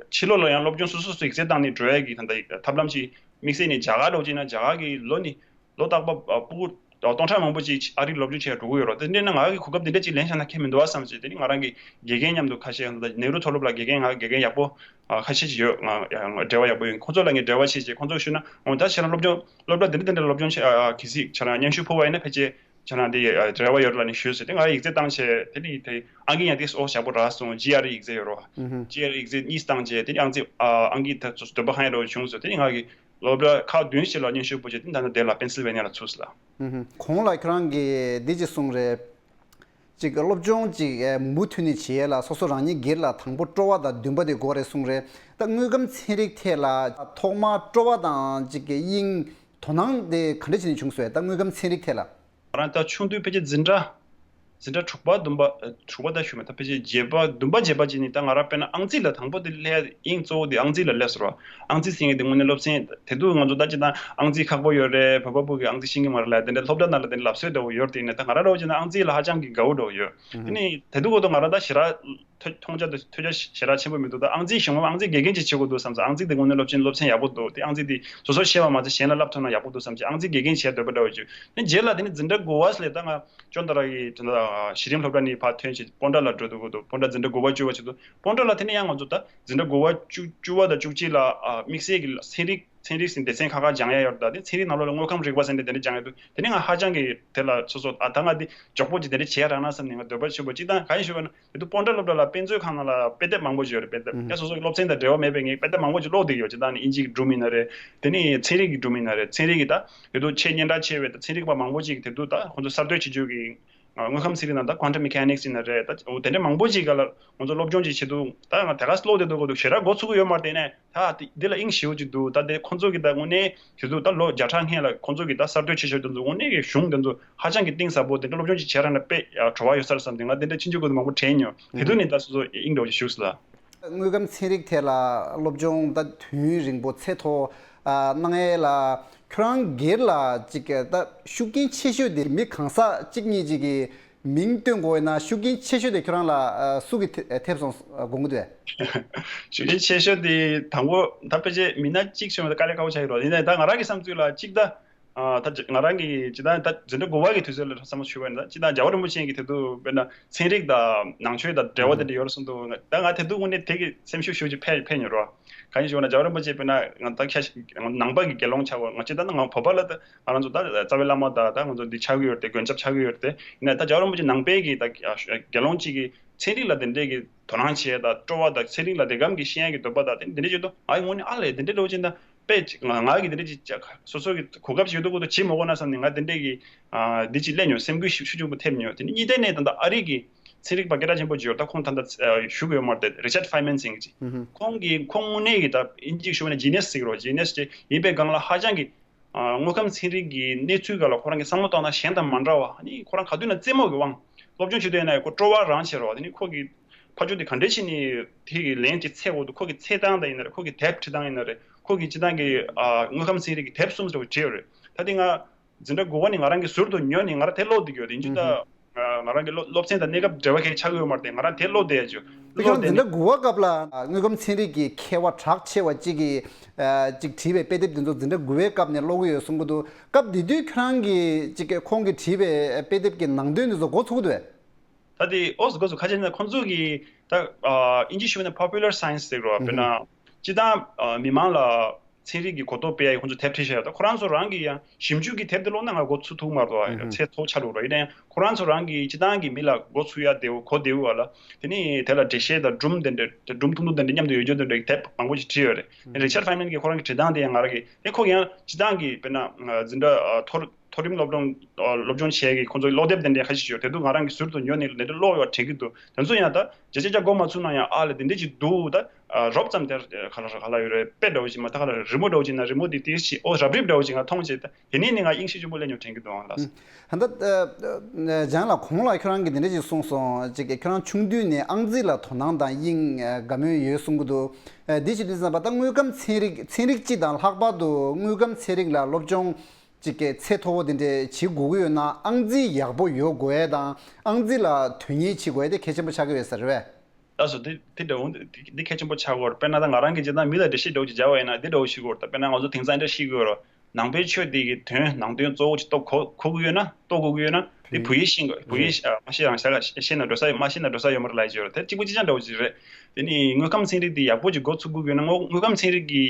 ཕྱི་ལོགས་ལ་ཡང་སློབ་སྦྱོང་སོ་སོ་སོ་ཡིག་ཚད་བཏང་ནས་འགྲོ་ཡ་གི་ད་ལྟ་ཐབས་ལམ་ཅིག་དམིགས་བསལ་ནས་རྒྱ་གར་འདྲ་བོ་ཅིག་ན་རྒྱ་གར་གི་ལོ་ནི་ལོ་རྟག་པར་ཕྲུ་གུ་སྟོང་ཕྲག་མང་པོ་ཅིག་ཨ་རིར་སློབ་སྦྱོང་བྱེད་འགྲོ་གི་ཡོད་རེད། དེ་འདྲ་ན་ང་གི་གོ་སྐབས་དེ་འདྲ་ཅིག་ལེན་བཞག་ན་ཁྱད་མི་འདུག་བ་བསམ་བྱས། དེ་ནི་ང་རང་གི་དགེ་རྒན་མཉམ་དུ་ཁ་ཤས་ད་ནེ་རུ་མཐོ་སློབ་ལ་དགེ་རྒན་ང་དགེ་རྒན་ཡག་པོ་ཁ་ཤས་ཅིག་ཡོད། ང་འབྲེལ་བ་ཡག་པོ་ཡོད། ཁོང་ཚོ་ལ་ངས་འབྲེལ་བ་བྱས་བྱས་ཁོང་ཚོ་ཞུས་ན་འོ་ད་ཁྱེད་རང་སློབ་སྦྱོང་སློབ་གྲྭ་དེ་འདྲ་དེ་འདྲ་སློབ་སྦྱོང་བྱེད་གལ་སྲིད་ཁྱེད་རང་སྙན་ཞུ་ཕུལ་བ་ཡིན་ན་ཕལ་ཆེར་ཁྱེད་རང་དེ་ཡ་འབྲེལ་བ་ཡོད་རེད་ལབ་ནས་ཞུས་ཟེར་ཏེ་ང་ཡིག་ཚད་བཏང་བྱས། དེ་ནི་དེ་ཨང་ཀི་ཡང་དེ་ཨོ་ཞག་པོ་རག་སོང་། ཇི་ཨར་ཡིག་ཚད་ཡོད་རོ། ཨུ་ཧུ། ཇི་ཨར་ཡིག་ཚད་གཉིས་བཏང་བྱས་དེ་ནི་ཨང་ཚད་ཨ་ཨང་ཀི་ད་ཚོ་འདོད་པ་ཧང་ཡ་རོ་བྱུང་སོང་། དེ་ནི་ང་གི་སློབ་གྲྭ་ཁག་བདུན་ཞིག་ལ་སྙན་ཞུ་ཕུལ་བྱས་དེ་ད་ལྟ་དེ་ལ་པེན་སིལ་ཝེ་ནི་ཡ་ལ་ཚུགས་སོང་ལ། ཨུ་ཧུ། གོང་ལ་ཁྱོད་རང་གིས་འདི་ཅིག་གསུངས་རེད། ཅིག་སློབ་སྦྱོང་ཅིག་མུ་མཐུད་ནས་བྱེད་ཡས་ལ་སོ་སོ་རང་ཉིད་སྒེར་ལ་དང་པོ་སྤྲོ་བ་དང་འདུན་པ་དེ་དགོས་རེད་གསུངས་རེད། ད་དངོས་ཁམས་ཚན་རིག་ཐད་ལ་ཐོག་མར་སྤྲོ་བ་དང་ཅིག་གི་དབྱིངས་དོ་སྣང་དེ་ག་འདྲ་བྱས་ནས་བྱུང་སོང་ད་དངོས་ཁམས་ཚན་རིག་ཐད་ལ། ང་རང་ད་ཆུང་དུས་ཕལ་ཆེར་འཛིན་གྲྭ་འཛིན་གྲྭ་དྲུག་པ་བདུན་པ་ཨ་དྲུག་པ་ད་ཞུ་མེད། ད་ཕལ་ཆེར་བརྒྱད་པ་བདུན་པ་བརྒྱད་པ་ཅིག་ནས་ད་ང་རང་དཔེར་ན་ཨང་རྩིས་ལ་དང་པོ་དེ་སླེབས་དབྱིངས་གཙོ་བོ་དེ་ཨང་རྩིས་ལ་སླེབས་སོང་ར། ཨང་རྩིས་ཟེར་མཁན་དེ་དངོས་གནས་སློབ་ཚན་དེ་དུས་ང་ཚོ་ད་ཅི་ད་ཨང་རྩིས་ཁག་པོ་ཡོད་རེད། བོད་པ་བོད་ཀྱི་ཨང་རྩིས་ཤེས་ཀྱི་མ་རེད་ལབ་དེ་འདྲ་སློབ་གྲྭ་ནང་ལ་དེ་འདྲ་ལབ་སྲོལ་འདྲ་བོ་ཡོད་རེད། དེ་ཡིན་ན་ད་ང་རང་འདྲ་བོ་བྱས་ན་ཨང་རྩིས་ལ་ཧ་ཅང་གི་དགའ་བོ་འདྲ་བོ་ཡོད། དེ་ནས་དེ་དུས་ཁོ་ཐོག་ང་རང་ད་ཞེ་དྲག་ཐོས་མཐོང་རྒྱ་དང་ཐོས་རྒྱ་ཞེ་དྲག་ཆེན་པོ་མི་འདུག་ད་ཨང་རྩིས་གཞུང་ལམ་ཨང་རྩིས་དགེ་རྒན་ཅིག་བྱེད་དགོས་འདུག་བསམ་ཙང་ཨང་རྩིས་དེ་དངོས་གནས་སློབ་ཆེན་སློབ་ཚན་ཡག་པོ་འདུག་དེ་ཨང་རྩིས་དེ་སོ་སོ་ཤེས་པ་མ་ཚད་གཞན་ལ་བསླབ་ཐུབ་ན་ཡག་པོ་འདུག་བསམ་ཅིག་ཨང་རྩིས་དགེ་རྒན་བྱེད་འདོད་པ་འདྲ་བོ་བྱུང་། ནས་རྗེས་ལ་དེ་ནས་འཛིན་གྲྭ་དགུ་པ་ལས་ད་ང་ཅོན་ཏ་ར་གི་དེ་འདྲ་གཞི་རིམ་སློབ་གྲྭ་ནས་ཕར་ཐོན་བྱས་སྤོན་ཊ་ལ་འགྲོ་འདུག་གོ་འདུག་སྤོན་ཊ་འཛིན་གྲྭ་དགུ་པ་བཅུ་པ་བྱེད་འདུག་སྤོན་ཊ་ལ་དེ་ནས་ཡང་ང་ཚོ་ད་འཛིན་གྲྭ་དགུ་པ་བཅུ་བཅུ་པ་དང་བཅུ་གཅིག་ལ་ཨ་དམིགས་བསལ་གྱི་ཚན་རིག་ཚན་རིག་ཟིན་སྡེ་ཚན་ཁག་ཁག་སྦྱང་ཡ་ཡོད་རེད། ད་དེ་ཚན་རིག་ནང་ལོགས་ལ་དངོས་ཁམས་རིག་པ་ཟེར་ནས་དེ་འདྲ་སྦྱང་ཡ་འདུག་དེ་ནས་ང་ཧ་ཅང་གི་དེ་ལ་སོ་སོ་ཨ་ད་ང་འདི་མགྱོགས་པོ་ཅིག་དེ་འདྲ་བྱེད་ཡ་རག་ན་བསམ་ནས་ང་འདོད་པ་ཆེན་པོ་གཅིག་དང་གང་ཡིན་ཞུ་བ་ན། དེ་དུས་སྤོན་ཊ་སློབ་གྲྭ་ལ་དཔེ་མཛོད་ཁང་ནང་ལ་དཔེ་དེབ་མང་པོ་ཅིག་ཡོད་རེད། དཔེ་དེབ་ཨུ་ཧུ། ཡང་སོ་སོ་གི་སློབ་ཚན་དང་འབྲེལ་བ་མེད་པའི་ངས་དཔེ་དེབ་མང་པོ་ཅིག་ཀློག་བསྡད་ཡོད་ཅིག་ད་ནི་དབྱིན་ཇི་གི་སྒྲུང་མིན་ན་རེད། དེ་ནས་ཚན་རིག་གི་སྒྲུང་མིན་ན་རེད། ཚན་རིག་གི་ད་དེ་དུས་ཆེས་སྙན་གྲགས་ཆེ་བའི་ད་ཚན་རིག་པ་མང་པོ་ཅིག་དེ་དུས་ད་ཁོང་ཚོ་གསར་གཏོད་བྱེད་རྒྱུ་གི་དངོས་ཁམས་ཚན་རིག་ནང་ད་quantum mechanics ཡིན་ན་རེད། ད་འོ་དེ་འདྲ་མང་པོ་ཅིག་ག་ལ་ང་ཚོ་སློབ་སྦྱོང་ཅིག་བྱེད་དུས་ད་ང་དེ་ག་ཀློག་བསྡད་འདུག་གོ་འདུག་ཞེ་དྲག་མགོ་ཚོད་ཀྱི་ཡོད་མ་རེད། དེ་ནས་ད་འདི་ལ་དབྱིངས་ཞེ་པོ་ཅིག་འདུག་ད་དེ་ཁོང་ཚོ་གི་ད་དངོས་གནས་དེ་དུས་ད་ལོ་བརྒྱ་ཕྲག་སྔོན་ལ་ཁོང་ཚོ་གི་ད་གསར་གཏོད་བྱེད་ཕྱོགས་དེ་ཚོ་དངོས་གནས་ཀྱི་གཞུང་དེ་ཚོ་ཧ་ཅང་གི་གཏིང་ཟབ་པོ། དེ་འདྲ་སློབ་སྦྱོང་ཅིག་བྱས་ར་ན་དཔེ་ཡ་བྲོ་བ་ཡོད་ས་རེད་བསམ་སྟེ་ང་དེ་འདྲ་ཕྱིན་ཆད་ཀྱི་མང་པོ་དྲན་མྱོང་། དེ་དུས་ནས་ད་སོ་སོ་དབྱིངས་འགྲོ་ཞིག་བཞུགས་སོང་ལ། དངོས་ཁམས་ཚན་རིག་ཐད་ལ་སློབ་སྦྱོང་ད་དུས་རིང་པོ་ཚད་མཐོ་ཨ་གནང་ཡས་ལ་ཁྱོད་རང་སྒེར་ལ་ཅིག་ད་ཤུགས་རྐྱེན་ཆེ་ཤོས་དེ་མི་གང་ཟག་གཅིག་གཉིས་ཅིག་གི་མིང་བཏོན་དགོས་ཡོད་ན་ཤུགས་རྐྱེན་ཆེ་ཤོས་དེ་ཁྱོད་རང་ལ་ཨ་སུ་གིས་ཐེ་ཐེབས་སོང་དགོངས་ཀྱི་འདུག་ཤུགས་རྐྱེན་ཆེ་ཤོས་དེ་དང་པོ་ད་ཕལ་ཆེར་མི་སྣ་གཅིག་ཤོད་ན་དཀའ་ལས་ཁག་པོ་ཆགས་ཀྱི་རེད། ཡིན་ནའི་ད་ང་རང་གི་བསམ་ཚུལ་ལ་གཅིག་ད། ཨ་ད་ང་རང་གི་སྤྱིར་བཏང་ད་འཛིན་གྲྭ་དགུ་པ་གི་དུས་ཚོད་ལ་བསམ་བློ་ཞུས་པ་ཡིན་ན་སྤྱིར་བཏང་རྒྱལ་བ་རིན་པོ་ཆེ་གི་དེ་དུས་དཔེར་ན་ཚན་རིག་དང་ནང་ཆོས་དང་འབྲེལ་བ་དེ་འདྲ་ཡོད་རེད་གསུངས་འདུག་ད་ང་དེ་དུས་དངོས་གནས་དེ་གི་སེམས་ཤུགས་ཞེ་པོ་ཅིག་འཕེལ་འཕེལ་མྱོང་རོགས། གང་ཡིན་ཞུ་བ་ན་རྒྱལ་བ་རིན་པོ་ཆེ་དཔེར་ན་ང་ད་ཁ་ཤས་ནང་པ་གི་དགེ་སློང་ཆགས་པ་ང་སྤྱིར་བཏང་ད་ང་བོད་པ་ལ་ད་ང་རང་ཚོ་ད་རྩ་བའི་བླ་མ་དང་ད་ང་ཚོ་འདི་ཆགས་ཀྱི་ཡོད་རེད་དེ་མགོན་སྐྱབས་ཆགས་ཀྱི་ཡོད་རེད་དེ། ཡིན་ན་ད་རྒྱལ་བ་རིན་པོ་ཆེ་ནང་པའི་གི་ད་དགེ་སློང་གཅིག་གི་ཚན་རིག་ལ་དེ་འདྲས་ཀྱི་དོ་སྣང་བྱེད་ད་སྤྲོ་བ་དང་ཚན་རིག་ལ་དེ་གམ་གྱི་ཤེས་ཡ་གི་འདོད་པ་དང་དེ་འདྲས་བྱེད་དུས་ང་ཡི་ངོ་ནས་ཨ་ལས་དེ་འདྲས་འགྲོ་ཅིག་ད། དཔེ་ང་ང་གི་དེ་འདྲ་ཅིག་ཅག་སོ་སོ་གི་གོ་སྐབས་ཤིག་ཡོད་དུས་ཀོ་ཏོ་བྱེད་མ་དགོས་ན་བསམ་ནས་ང་དེ་འདྲ་གི་ཨ་འདི་ཅིག་སླེབས་མྱོང་། སེམས་འགུལ་ཤུགས་ཤུགས་ཆེན་པོ་ཐེབས་མྱོང་། དེ་ནས་གཉིས་ཐད་ནས་ད་ལྟ་ཨ་རི་གི་ཚན་རིག་པ་སྐད་གྲགས་ཆེན་པོ་ཅིག་ཡོད། ད་ཁོང་ད་ལྟ་ཨ་བཞུགས་ཡོད་མ་རེད་དེ། རི་ཅར་ཕའི་མན་ཟེར་མཁན་ཅིག་ཧུམ་ཧུམ། ཁོང་གི་ཁོང་དངོས་གནས་ཀྱི་ད་དབྱིན་ཇིའི་ཞུ་བ་ན་ཇི་ནི་ཡས་ཟེར་གི་རེད། ཇི་ནི་ཡས་ཅིག་ཡིན་པའི་སྒང་ལ་ཧ་ཅང་གི་ཨ་དངོས་ཁམས་ཚན་རིག་གི་གནས་ཚུལ་སྒང་ལ་ཁོ་རང་གི་བསམ་བློ་བཏང་ན་གཞན་དང་མ་འདྲ་བ། ཨ་ནི་ཁོ་རང་ག་དུས་ན་རྩེད་མོ་གི་དབང་སློབ་སྦྱོང་བྱེད་དུས་ཡིན་ན་ཁོ་སྤྲོ་བ་རང་བྱེད་རོགས། དེ་ནི་ཁོ་གི་ཕ་ཆོས་དེ་ག་འདྲས་བྱས་ནས་དེ་གི་ལན་ཅིག་འཚོལ་དགོས་འདུག་ཁོ་གི་འཚོལ་སྟངས་དང་ཡིན་ན་རེད། ཁོ་གི་དེབ་བྲིས་སྟངས་ཡིན་ན་རེད། ཁོ་གི་སྤྱིར་བཏང་གི་ཨ་དངོས་ཁམས་ཚན་རིག་གི་དེབ་གསུམ་ཙམ་བྲིས་ཡོད་རེད། ད་དེ་ང་ འཛིན་གྲྭ་དགུ་པ་ནས་ང་རང་གིས་ཟུར་དུ་ཉོས་ནས་ང་རང་དེ་ཀློག་བསྡད་ཀྱི་ཡོད་རེད། ཡིན་རྒྱུ་ད་ང་རང་གི་སློབ་སློབ་ཚན་དང་གནས་སྐབས་འབྲེལ་བ་གང་ཡང་ཆགས་ཀྱི་ཡོད་མ་རེད་དེ། ང་རང་དེ་ཀློག་བསྡད་ཡ་ཅིག་ཁྱེད་ཀློག་རང་བསྡད་འཛིན་གྲྭ་ཡ་ཅིག་དགུ་པ་སྐབས་ལ་དངོས་ཁམས་ཚན་རིག་གི་མཁས་པ་གྲགས་ཆེ་བ་གཅིག་གིས་ཅིག་བྲིས་པའི་དཔེ་དེབ་དེ་ཚོ་འཛིན་གྲྭ་དགུ་པའི་སྐབས་ནས་ཀློག་གི་ཡོད་གསུང་གི་འདུག་སྐབས་དེ་དུས་ཁྱེད་རང་གིས་ཅིག་ཁོང་གིས་བྲིས་པའི་དཔེ་དེབ་ཀྱི་ནང་དོན་དེ་ཚོ་མགོ་ཚོས་ཀྱི་འདུག་གས། ད་དེ་ཨོ་སི་གོ་སུ་ཁ་ཆེ་ན་ཁོང་ཚོ་གི་ད་ཨིན་ཇི་ཞུ་བ་ན་པོ་པུ་ལར་སའེན་སི་ཟེར་རོ། དཔེར་ན་སྤྱི་བཏང་མི་མང་ལ་ཚན་རིག་གི་གོ་རྟོགས་སྤེལ་ཡ་ཁོང་ཚོ་དེབ་ཁྲིད་བྱས་ཡོད། ད་ཁོ་རང་ཚོ་རང་གི་ཡང་ཞིབ་འཇུག་གི་དེབ་དེ་ཀློག་ན་ང་མགོ་ཚོས་ཐུབ་མ་རེད། ཚད་མཐོ་ཆགས་འགྲོ་རེད། ཡིན་ན་ཡང་ཁོ་རང་ཚོ་རང་གི་སྤྱི་བཏང་གི་མི་ལ་མགོ་ཚོས་ཡ་དེ་གོ་བདེ་བོ་བ་ལ་དེ་ནི་དེ་ལ་འགྲེལ་བཤད་དང་སྒྲུང་དེ་འདྲ་སྒྲུང་ཐུང་ཐུང་དེ་འདྲ་མཉམ་དུ་ཡོད་རྒྱུ་དེ་འདྲ་གི་དེབ་མང་པོ་ཞིག་བྲིས་ཡོད་རེད། རི་ཆར་ཕ་ཡིན་མན་གྱི་ཁོ་རང་གི་བྲིས་སྟངས་དེ་ཡང་ང་རང་གི་དེ་ཁོ་ཡང་སྤྱི་བཏང་གི་དཔེར་ན་འཛིན་གྲྭ་མཐོ་མཐོ་རིམ་སློབ་སྦྱོང་སློབ་སྦྱོང་བྱས་ཀྱི་ཁོང་ཚོའི་ཀློག་དེབ་དེ་འདྲའི་ཁ་ཤས་ཤིག་ཡོད། དེ་དུས་ང་རང་གིས་ཟུར་དུ་ཉོ་ནས་དེ་འདྲ་ཀློག་ཡོད་དྲན་གྱི་འདུག་དེ་ཚོ་ཡང་ད་བརྒྱ་ཆ་བརྒྱ་མགོ་མ་ཚོས་ན་ཡང་ཨ་ལས་དེ་འདྲ་ཅིག་འདུག་ད་རོབ་ཙམ་དེར་ག་ལ་ག་ལ་ཡོད་རེད། དཔེ་འདྲ་བོ་ཅིག་མ་ད་ག་ལ་རི་མོ་འདྲ་བོ་ཅིག་ན་རི་མོ་དེ་དེ་ཞིག་ཨོ་རབ་རིབ་འདྲ་བོ་ཅིག་ང་མཐོང་བྱས། ད་དེ་ནས་ནི་ང་དབྱིངས་ཤེས་ཆེན་པོ་སླེབས་མྱོང་དྲན་གྱི་འདུག་ཨང་ལགས། ཧན་ད་ལྗང་ལགས་གོང་ལ་ཁྱོད་རང་གིས་འདི་འདྲ་ཅིག་གསུངས་སོང་། ཅིག་ཁྱོད་རང་ཆུང་དུས་ནས་ཨང་རྩིས་ལ་དོ་སྣང་དང་དབྱིངས་དགའ་མོས་ཡོད་གསུང་གི་འདུག་འདི་ཞིག་འདི་ཟེར་བ་ད་དངོས་ཁམས་ཚན་རིག་ཚན་རིག་སྤྱི་དང་ལྷག་པར་དུ་དངོས་ཁམས་ཚན་རིག་ལ་སློབ་སྦྱོང་ཅིག་གི་ཚད་མཐོ་བོ་དེ་འདྲས་བྱེད་དགོས་ཀྱི་ཡོད་ན་ཨང་རྩིས་ཡག་པོ་ཡོད་དགོས་ཡས་དང་ཨང་རྩིས་ལ་དོན་གཉེར་བྱེད་དགོས་ཡས་དེ་གལ་ཆེན་པོ་ཆགས་ཀྱི་ཡོད་ས་རེད་པས། ལགས་སོ། དེ་དེ་འདྲ་འོང་དེ་དེ་གལ་ཆེན་པོ་ཆགས་ཀྱི་ཡོད་རེད། དཔེར་ན་ད་ང་རང་གིས་སྤྱིར་བཏང་མི་ལ་འགྲེལ་བཤད་འདྲ་བོ་ཅིག་བརྒྱབ་པ་ཡིན་ན་དེ་འདྲ་བོ་ཞིག་གོ་རེད། ད་དཔེར་ན་ང་ཚོ་དེང་སང་འདྲ་ཤེས་ཀྱི་ཡོད་རེད། ནང་པའི་ཆོས་འདི་གི་དོན་ནང་དོན་གཙོ་བོ་ཅིག་རྟོགས་གོ་གོ་གི་ཡོད་ན་རྟོགས་དགོས་ཀྱི་ཡོད་ན་དེ་བོད་ཡིག་ཤེས་དགོས། བོད་ཡིག་ཤ- མ་ཤེས་རང་ཤ་ཤེས་ན་འགྲོ་ས་ཡོད། མ་ཤེས་ན་འགྲོ་ས་ཡོད་མ་རེད་ལབ་ཀྱི་ཡོད་རེད། དེ་གཅིག་པུ་གཅིག་རྐྱང་འདྲ་བོ་ཅིག་རེད། དེ་ནི་དངོས་ཁམས་ཚན་རིག་འདི་ཡག་པོ་ཅིག་འགོ་ཚུགས་དགོས་ཀྱི་ཡོད་ན་དངོས་དངོས་ཁམས་ཚན་རིག་གི་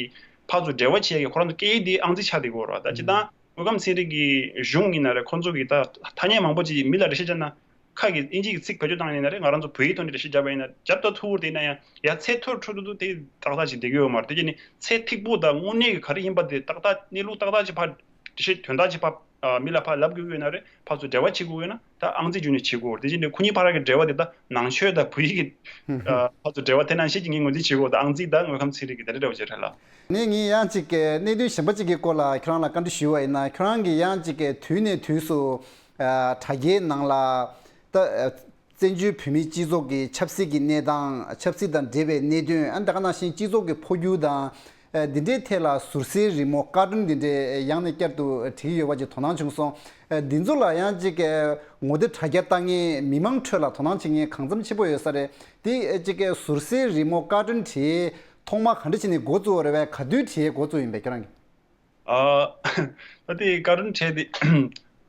ཕར་ཚུར་འབྲེལ་བ་བྱེད་ཡག་གི་ཁོ་རང་ཚོ་སྐད་ཡིག་འདི་ཨང་རྩིས་ཆགས་བསྡད་ཀྱི་ཡོད་རེད། ད་སྤྱིར་བཏང་དངོས་ཁམས་ཚན་རིག་གི་གཞུང་ཡིན་ན་རེད། ཁོང་ཚོ་གི་ད་ཐ་སྙད་མང་པོ་ཅིག་མི་ལ་འགྲེལ་བཤད་བྱས་ན་ཁ་གི་ཨིན་ཇི་གི་ཚིག་བེད་སྤྱོད་བཏང་ཡིན་ན་རེད། ང་རང་ཚོ་བོད་ཡིག་ཐོག་ནས་འགྲེལ་བཤད་བརྒྱབ་པ་ཡིན་ན་རྒྱབ་ཏུ་ཐུག་དེ་ཡིན་ན་ཡང་ཡ་ཚད་མཐོ་འཕྲོད་དུ་དེ་ཏག་ཏག་ཅིག་བསྡད་ཀྱི་ཡོད་མ་རེད། དེ་རྗེས་ནི་ཚད་མཐིག་པོ་དང་དངོས་གནས་ཀྱི་ག་རེ་ཡིན་པ་དེ་ཏག་ཏག་གནས་ལུགས་ཏག་ཏག་ཅིག་ཕར་འགྲེལ་བཤད་དོན་དག་ཅིག་ཕར་ཨ་མི་ལ་ཕར་ལབ་དགོས་ཀྱི་ཡོད་ན་རེད། ཕར་ཚུར་འབྲེལ་བ་བྱེད་དགོས་ཡོད་ན་ད་ཨང་རྩིས་བརྒྱུད་ནས་བྱེད་དགོས་རེད། དེ་བཞིན་དུ་ཁོ་གཉིས་བར་གྱི་འབྲེལ་བ་དེ་ད་ནང་ཆོས་དང་བོད་ཡིག་གི་ཨ་ཕར་ཚུར་འབྲེལ་བ་དེ་ནང་བཞིན་གྱི་ངས་ངོས་འཛིན་བྱེད་དགོས། ད་ཨང་རྩིས་དང་དངོས་ཁམས་ཚན་རིག་གི་དེ་འདྲ་འདྲ་བོ་ཅིག་རེད་ལགས། ནས་ངས་ཡང་ཅིག་གི་གནད་དོན་གཞན་པ་ཅིག་གི་སྐོར་ལ་ཁྱེད་རང་ལ་བཀའ་འདྲི་ཞུ་བ་ཡིན་ན། ཁྱེད་རང་གིས་ཡང་ཅིག་གི་དུས་ནས་དུས་སུ་ཨ་དྲ་རྒྱའི་ནང་ལ་ད་ཨ་བཙན་བྱོལ་བོད་མིའི་སྤྱི་ཚོགས་ཀྱི་ཆབ་སྲིད་ཀྱི་གནས་སྟངས། ཆབ་སྲིད་དང་འབྲེལ་བའི་གནད་དོན། ཨ་ནི་ད་ག་ནང་བཞིན་སྤྱི་ཚོགས་ཀྱི་འཕོ་འགྱུར་དང་། ཨ་འདི་འདྲའི་ཐད་ལ་ཟུར་ཟའི་རི་མོ་བཀའ་དྲུང་འདི་འདྲའི་ཡང་ནས་བསྐྱར་དུ་བྲིས་ཡོད་པ་ཅིག་དོ་སྣང་བྱུང་སོང་། ཨ་འདི་ཚོ་ལ་ཡང་ཅིག་ངོ་དེབ་དྲ་རྒྱ་ལྟ་མཁན་མི་མང་ཁྲོད་ལ་དོ་སྣང་བྱེད་མཁན་གང་འཚམ་ཆེན་པོ་ཡོད་ས་རེད། དེ་ཅིག་ཟུར་ཟའི་རི་མོ་བཀའ་དྲུང་བྲིས་ཐོག་མ་ག་འདྲ་བྱས་ནས་འགོ་བཙུགས་པ་རེད་པས། ག་དུས་བྲིས་འགོ་བཙུགས་ཡིན་པས་ཁྱེད་རང་གིས། ཨ། ད་དེ་བཀའ་དྲུང་བྲིས་དེ།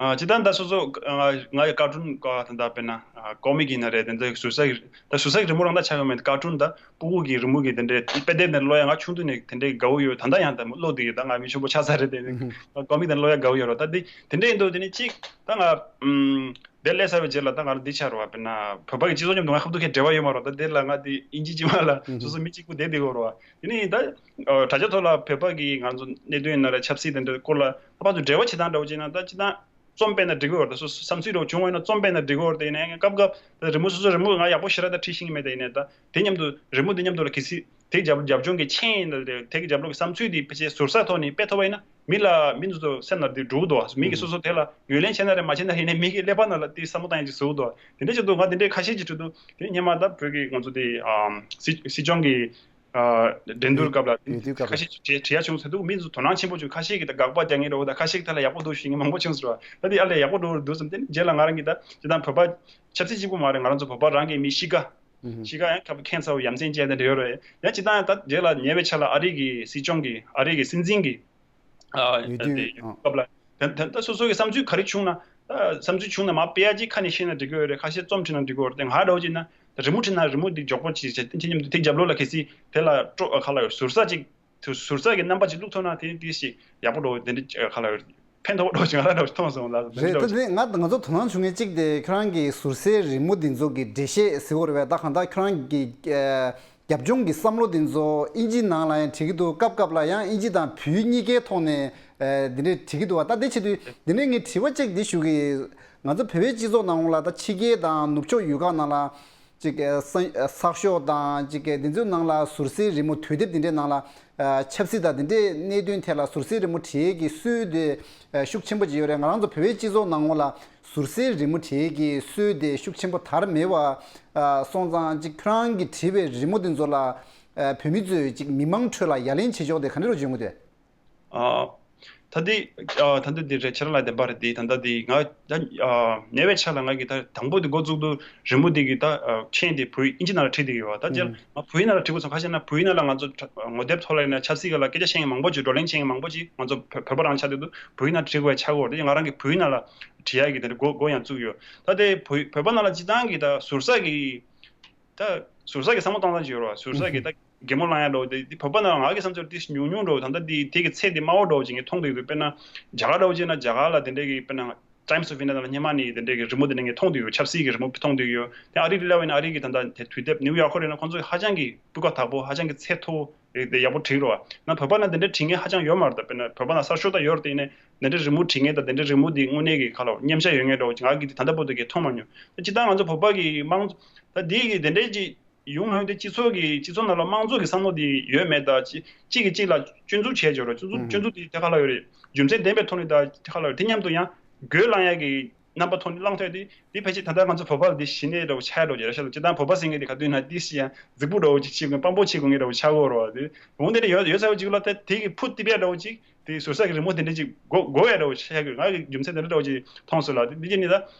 ཨ་སྤྱིར་བཏང་ད་སོ་སོ་ང་ང་ཡི་བཀའ་དྲུང་ག་ད་ལྟ་དཔེར་ན་ཨ་ཀོ་མིག་ཡིན་ན་རེད། དེ་ཚོ་ཟུར་ཟ་གི་ད་ཟུར་ཟ་གི་རི་མོ་རང་ད་ཆགས་ཡོད་མེད། བཀའ་དྲུང་ད་སྤུ་གུ་གི་རི་མོ་གི་དེ་འདྲའི་དཔེ་དེབ་ནས་ཀློག་ཡ་ང་ཆུང་དུས་ནས་དེ་འདྲའི་དགའ་བོ་ཡོད། ད་ལྟ་ཡང་ད་ཀློག་བསྡད་ཡོད། ད་ང་མི་ཆེན་པོ་ཆགས་ཚར་རེད། དེ་ཀོ་མིག་དེ་ཀློག་ཡ་དགའ་བོ་ཡོད་རེད། ད་དེ་དེ་འདྲ་ཡིན་དུས་དེ་ནི་གཅིག་ད་ང་ཨམ་དེ་སླེབས་ཚར་བའི་རྗེས་ལ་ད་ང་རང་འདི་ཆགས་རེད་པ། དཔེར་ན་བོད་པ་གི་སྤྱི་ཚོགས་མཉམ་དུ་ང་ཧབ་ཏུ་ཁའི་འབྲེལ་བ་ཡོད་མ་རེད། ད་དེ་ལ་ང་དེ་ཨིན་ཇི་སྤྱི་མ་ལ་ཨུ་སོ་སོ་མི་གཅིག་པུ་བསྡད་བསྡད་ཀྱི་ཡོད་རེད་པ། དེ་ནི་ད་དྲ་རྒྱ་ཐོག་ལ་བོད་པ་གི་ང་ཚོ་གནད་དོན་ཡིན་ན་རེད། ཆབ་སྲིད་དེ་འདྲའི་སྐོར་ལ་ད་ཕར་ཚུར་འབྲེལ་བ་བྱེད་སྟངས་འདྲ་བོ་བྱས་ན་ད་སྤྱིར་བཏང་རྩོམ་སྤེལ་ན་འགྲིག་གི་ཡོད་རེད། ད་སོ་སོ་བསམ་ཚུལ་འདྲ་བོ་བྱུང་བ་ཡིན་ན་རྩོམ་སྤེལ་ན་འགྲིག་གི་ཡོད་རེད། དེ་ཡིན་ན་ཡང་སྐབས་སྐབས་ད་རི་མོ་སོ་སོ་རི་མོ་ང་ཡག་པོ་ཞེ་དྲག་ད་བྲིས་ཤེས་ཀྱི་མེད། དེ་ཡིན་ན་ད་དེ་མཉམ་དུ་རི་མོ་དེ་མཉམ་དུ་ལ་གལ་སྲིད་དེ་རྒྱབ་རྒྱབ་ལྗོངས་ཀྱི་མཆན་ཡིན་ན་རེད། དེ་གི་རྒྱབ་ལོགས་ཀྱི་བསམ་ཚུལ་དེ་ཕལ་ཆེར་ཟུར་ཟ་ཐོག་ནས་སྤེལ་ཐུབ་པ་ཡིན་ན་མི་ལ་མི་འདི་ཚོ་སེམས་ནང་དེ་འགྲོ་གི་འདུག་མི་གིས་སོ་སོ་དེ་ལ་ངོས་ལེན་བྱས་ན་རེད། མ་བྱས་ན་ཡིན་ནའི་མི་གི་ཀླད་པ་ནང་ལ་དེ་བསམ་བློ་བཏང་ཡ་ཅིག་བཟོ་གི་འདུག་དེ་འདྲ་བྱེད་དུས་ང་དེ་འདྲའི་ཁ་ཤས་ཅིག་བྲིས་འདུག་དེ་སྔོན་མ་ད་བོད་ཀྱི་ང་ཚོ་དེ་ཨམ་སྲིད་སྲིད་སྐྱོང་གི་ཨ་འགྲན་བསྡུར་སྐབས་ལ་འོས་བསྡུ་སྐབས་ཁ་ལ་ཤས་ཅིག་བྲིས་བྲིས་ཡ་བྱུང་ཟེར་འདུག་མི་ཚོ་དོ་སྣང་ཆེན་པོ་བྱུང་། ཁ་ཤས་ཀྱིས་ད་དགག་པ་རྒྱག་མཁན་འདྲ་བོ་དང་ཁ་ཤས་ཀྱིས་དེ་ལ་ཡག་པོ་འདུག་ཞུ་མཁན་མང་པོ་བྱུང་ཟེར་བ། ད་དེ་ཨ་ལས་ཡག་པོ་འགྲོ་འདུག་བསམ། དེ་ནི་རྗེས་ལ་ང་རང་གིས་ད་སྤྱིར་བཏང་བོད་པ་ཆབ་སྲིད་གཅིག་པུ་མ་རེད། ང་རང་ཚོ་བོད་པ་རང་གི་མི་གཤིས་ཀ་གཤིས་ཀ་ཡང་ཁ་ཁེངས་ཚ་བོ་ཡ་མཚན་ཅན་དེ་འདྲ་ཡོད་རེད། ཡང་སྤྱིར་བཏང་ད་རྗེས་ལ་ཉེ་བའི་ཆར་ལ་ཨ་རི་གི་སྲིད་སྐྱོང་གིས་ཨ་རི་གི་སྲིད་འཛིན་གྱིས་ཨ་འོས་བསྡུ་དེ་ཨ་སྐབས་ལ་ད་ད་ད་སོ་སོ་གི་བསམ་ཚུལ་ག་རེ་བྱུང་ན་ད་བསམ་ཚུལ་བྱུང་ན་མར་སྤེལ་ཡ་ཅིག་ཁ་ནས་བཤད་ན་འགྲིག་གི་ཡོད་རེད། ཁ་ཤས་རྩོམ་བྲིས་ན་འགྲིག་གི་ཡོད་རེད། དེ་ང་འདྲ་བོ་ཅིག་ན་ད་རི་མོ་བྲིས་ན་རི་མོ་འདི་མགྱོགས་པོ་ཅིག་བྱས་དེ་མཉམ་དུ་དེ་རྒྱབ་ལོགས་ལ་གལ་སྲིད་དེ་ལ་སྤྲོ་ཨ་ག་ལ་ཡོད་ཟུར་ཟ་ཅིག་དུ་ཟུར་ཟ་གི་རྣམ་པ་ཅིག་བླུགས་ཐུབ་ན་དེ་དེ་ཞིག་ཡག་པོ་འགྲོ་དེ་འདྲ་ག་ལ་ཡོད། ཕན་ཐོགས་འགྲོ་ཞིང་ང་རང་འདྲ་བོ་མཐོང་སོང་ལ། རེད། ད་དེ་ང་ང་ཚོ་དོ་སྣང་བྱུང་མཁན་གཅིག་དེ་ཁྱོད་རང་གིས་ཟུར་ཟའི་རི་མོ་འདི་ཚོ་གི་འགྲེལ་བཤད་ཟེར་བ་རེད་པས། ད་གང་ལྟར་ཁྱོད་རང་གི་ཨ་རྒྱབ་ལྗོངས་ཀྱི་བསམ་བློ་འདི་ཚོ་ཨིན་ཇི་ནང་ལ་ཡང་བྲིས་ཀྱི་འདུག་སྐབས་སྐབས་ལ་ཡང་ཨིན་ཇི་དང་བོད་གཉིས་ཀའི་ཐོག་ནས་ཨ་འདི་འདྲས་བྲིས་ཀྱི་འདུག་བ། ད་དེ་བྱེད་དུས་འདི་ནས་ངས་དྲི་བ་གཅིག་འདི་ཞུ་གི་ཡིན། ང་ཚོ་བོད་པའི་སྤྱི་ཚོགས་ནང་ལ་ད་ཕྱི་རྒྱལ་དང་ནུབ་ཕྱོགས་ཡུལ་ཁག་ནང་ལ་ཅིག་ཨ་ས་གཤོག་དང་ཅིག་འདི་ཚོའི་ནང་ལ་ཟུར་ཟའི་རི་མོ་དུས་དེབ་འདི་འདྲའི་ནང་ལ་ཨ་ཆབ་སྲིད་དང་འདི་འདྲའི་གནད་དོན་ཐད་ལ་ཟུར་ཟའི་རི་མོ་བྲིས་ཀྱི་སྲོལ་དེ་ཨ་ཤུགས་ཆེན་པོ་ཅིག་ཡོད་རེད། ང་རང་ཚོ་བོད་པའི་སྤྱི་ཚོགས་ནང་ལོགས་ལ་ཟུར་ཟའི་རི་མོ་བྲིས་ཀྱི་སྲོལ་དེ་ཤུགས་ཆེན་པོ་དར་མེད་པ་ཨ་སོང་ཙང་ཅིག་ཁྱོད་རང་གིས་བྲིས་པའི་རི་མོ་དེ་ཚོ་ལ་ཨ་བོད་མི་ཚོས་ཅིག་མི་མང་ཁྲོད་ལ་ཡ་ལན་བྱེད་ཕྱོགས་དེ་ག་འདྲ་རུ་བྱུང་གི་འདུག་ཨ། ད་འདི་ཨ་ད་འདི་འདི་རེད། ཁྱེད་རང་ལ་བདེན་པ་རེད། འདི་ད་ལྟ་འདི་ང་ད་ཨ་ཉེ་བའི་ཆར་ལ་ང་གི་ད་དང་པོ་འདི་འགོ་བཙུགས་དུས་རི་མོ་འདི་གི་ད་ཨ་མཆན་འདི་བོད་ཨིན་ཇི་ནང་ལ་བྲིས་བསྡད་ཡོད་པ། ད་རྗེས་ལ་ང་བོད་ཡིག་ནང་ལ་བྲིས་དགོས་སོང་། ཁ་ཤས་ན་བོད་ཡིག་ནང་ལ་ང་ཚོ་ངོ་དེབ་ཐོག་ལ་ཡིན་ན་ཆབ་སྲིད་སྒང་ལ་སྐད་ཆ་བཤད་མཁན་མང་པོ་ཅིག་བགྲོ་གླེང་བྱེད་མཁན་མང་པོ་ཅིག་ང་ཚོ་བོད་བོད་པ་རང་ཆགས་བསྡད་འདུག་བོད་ཡིག་ནང་བྲིས་དགོས་ཡ་ཆགས་ཀྱི་ཡོད་རེད། ང་རང་གིས་བོད་ཡིག་ནང་ལ་བྲིས་ཡ་གི་དེ་འདྲ་འགོ་འགོ་ཡང་བཙུགས་ཡོད། ད་དེ་བོད་བོད་པ་ནང་ལ་སྤྱིར་བཏང་གི་ད་ཟུར་ཟ་གི་ད་ཟུར་ཟ་གི་བསམ་བློ་གཏོང་སྟངས་ཅིག་ཡོད་རེད་བ། ཟུར་ཟ་གི་ད་གད་མོ་བསླང་ཡ་འདྲ་བོ་དེ་དེ་བོད་པ་ནང་ལ་ང་གི་བསམ་ཚུལ་ཏོག་ཙམ་ཉུང་ཉུང་འདྲ་བོ། ད་ལྟ་དེ་དེ་གི་ཚད་དེ་དམའ་བོ་འདྲ་བོ་ཅིག་ངས་མཐོང་བསྡད་འདུག་དཔེར་ན་རྒྱ་གར་འདྲ་བོ་བྱས་ན་རྒྱ་གར་ལ་དེ་འདྲའི་གི་དཔེར་ན་Times of India དང་སྔོན་མ་ནས་དེ་འདྲའི་གི་རི་མོ་དེ་འདྲ་ངས་མཐོང་བསྡད་ཡོད། ཆབ་སྲིད་ཀྱི་རི་མོ་མཐོང་བསྡད་ཡོད། དེ་ཨ་རི་ལ་སླེབས་པ་ཡིན་ན་ཨ་རི་གི་ད་ལྟ་དེ་དུས་དེབ་ནིའུ་ཡོག་ཁོ་རེད་ན་ཁོང་ཚོ་ཧ་ཅང་གི་སྤུས་ཀ་དག་པོ། ཧ་ཅང་གི་ཚད་མཐོ་བོ་རེད། དེ་ཡག་པོ་བྲིས་རོ། ན་བོད་པ་ན་དེ་འདྲ་བྲིས་མཁན་ཧ་ཅང་ཡོད་མ་རེད། ད་དཔེར་ན་བོད་པ་ན་གསར་ཤོག་ད་ཡོད་རེད། དེ་ཡིན་ནའི་དེ་འདྲ་རི་མོ་བྲིས་མཁན་དང་དེ་འདྲ་རི་མོ་དེ་དངོས་གནས་ཀྱི་ཁ་ལ་མཉམ་བཞག་ཡོད་མཁན་འདྲ་བོ་ཅིག་ང་གིས་དེ་ད་ལྟ་བར་དུ་གི་མཐོང་མ་མྱོང་། ད་སྤྱིར་བཏང་ང་ཚོ་བོད་པ་གི་དམངས་ད་འདི་གི་དེ་འདྲའི་ཅིག་ཡོང་ཧོན་དེ་སྤྱི་ཚོགས་ཀྱི་སྤྱི་ཚོགས་ནང་ལ་དམངས་གཙོ་གི་བསམ་བློ་དེ་ཡོད་མེད་དང་གཅིག་གཅིག་གིས་གཅིག་ལ་སྐྱོན་འཛུགས་བྱས་བྱས་རོ། སྐྱོན་འཛུགས་སྐྱོན་འཛུགས་དེ་དེ་ག་ལ་ཡོད་རེད། རྒྱུ་མཚན་ལྡན་པའི་ཐོག་ནས་དང་དེ་ག་ལ་ཡོད་རེད། དེ་མཉམ་དུ་ཡང་རྒོལ་ལངས་ཡ་གི་རྣམ་པ་ཐོག་ནས་བསླངས་ཐོག་དེ་དེ་ཕལ་ཆེར་ད་ལྟ་ང་ཚོ་བོད་པ་ལ་དེ་གཞི་གནས་འདྲ་བོ་ཆགས་འགྲོ་གི་རེད་ཤག་སྤྱིར་བཏང་བོད་པ་ཟེར་མཁན་དེ་ག་དུས་ན་དེ་ཤི་ཡང་རྫིག་པོ་འདྲ་བོ་ཅིག་བྱེད་དགོས། དཔང་པོ་བྱེད་དགོས་ངེས་འདྲ་བོ་ཆགས་ཀྱི་ཡོད་རེད་བ། དེ་འོང་དེ་འདྲ་ཡོད་ཡོད་ཚ་བོ་ཅིག་ལ་ད་དེ་གི་ཕུ་ཏི་པའི་འདྲ་བོ་ཅིག་དེ་ཟུར་ས་གི་རི་མོ་དེ་འདྲ་ཅིག་དགོས་དགོས་ཡ་འདྲ་བོ་ཆགས་ཀྱི་ཡོད། ང་གི་རྒྱུ་མཚན་དེ་འདྲ་འདྲ་བོ་ཅིག་མཐོང་སོང་ལ། དེ་འདི་ཅི་ནི་ད་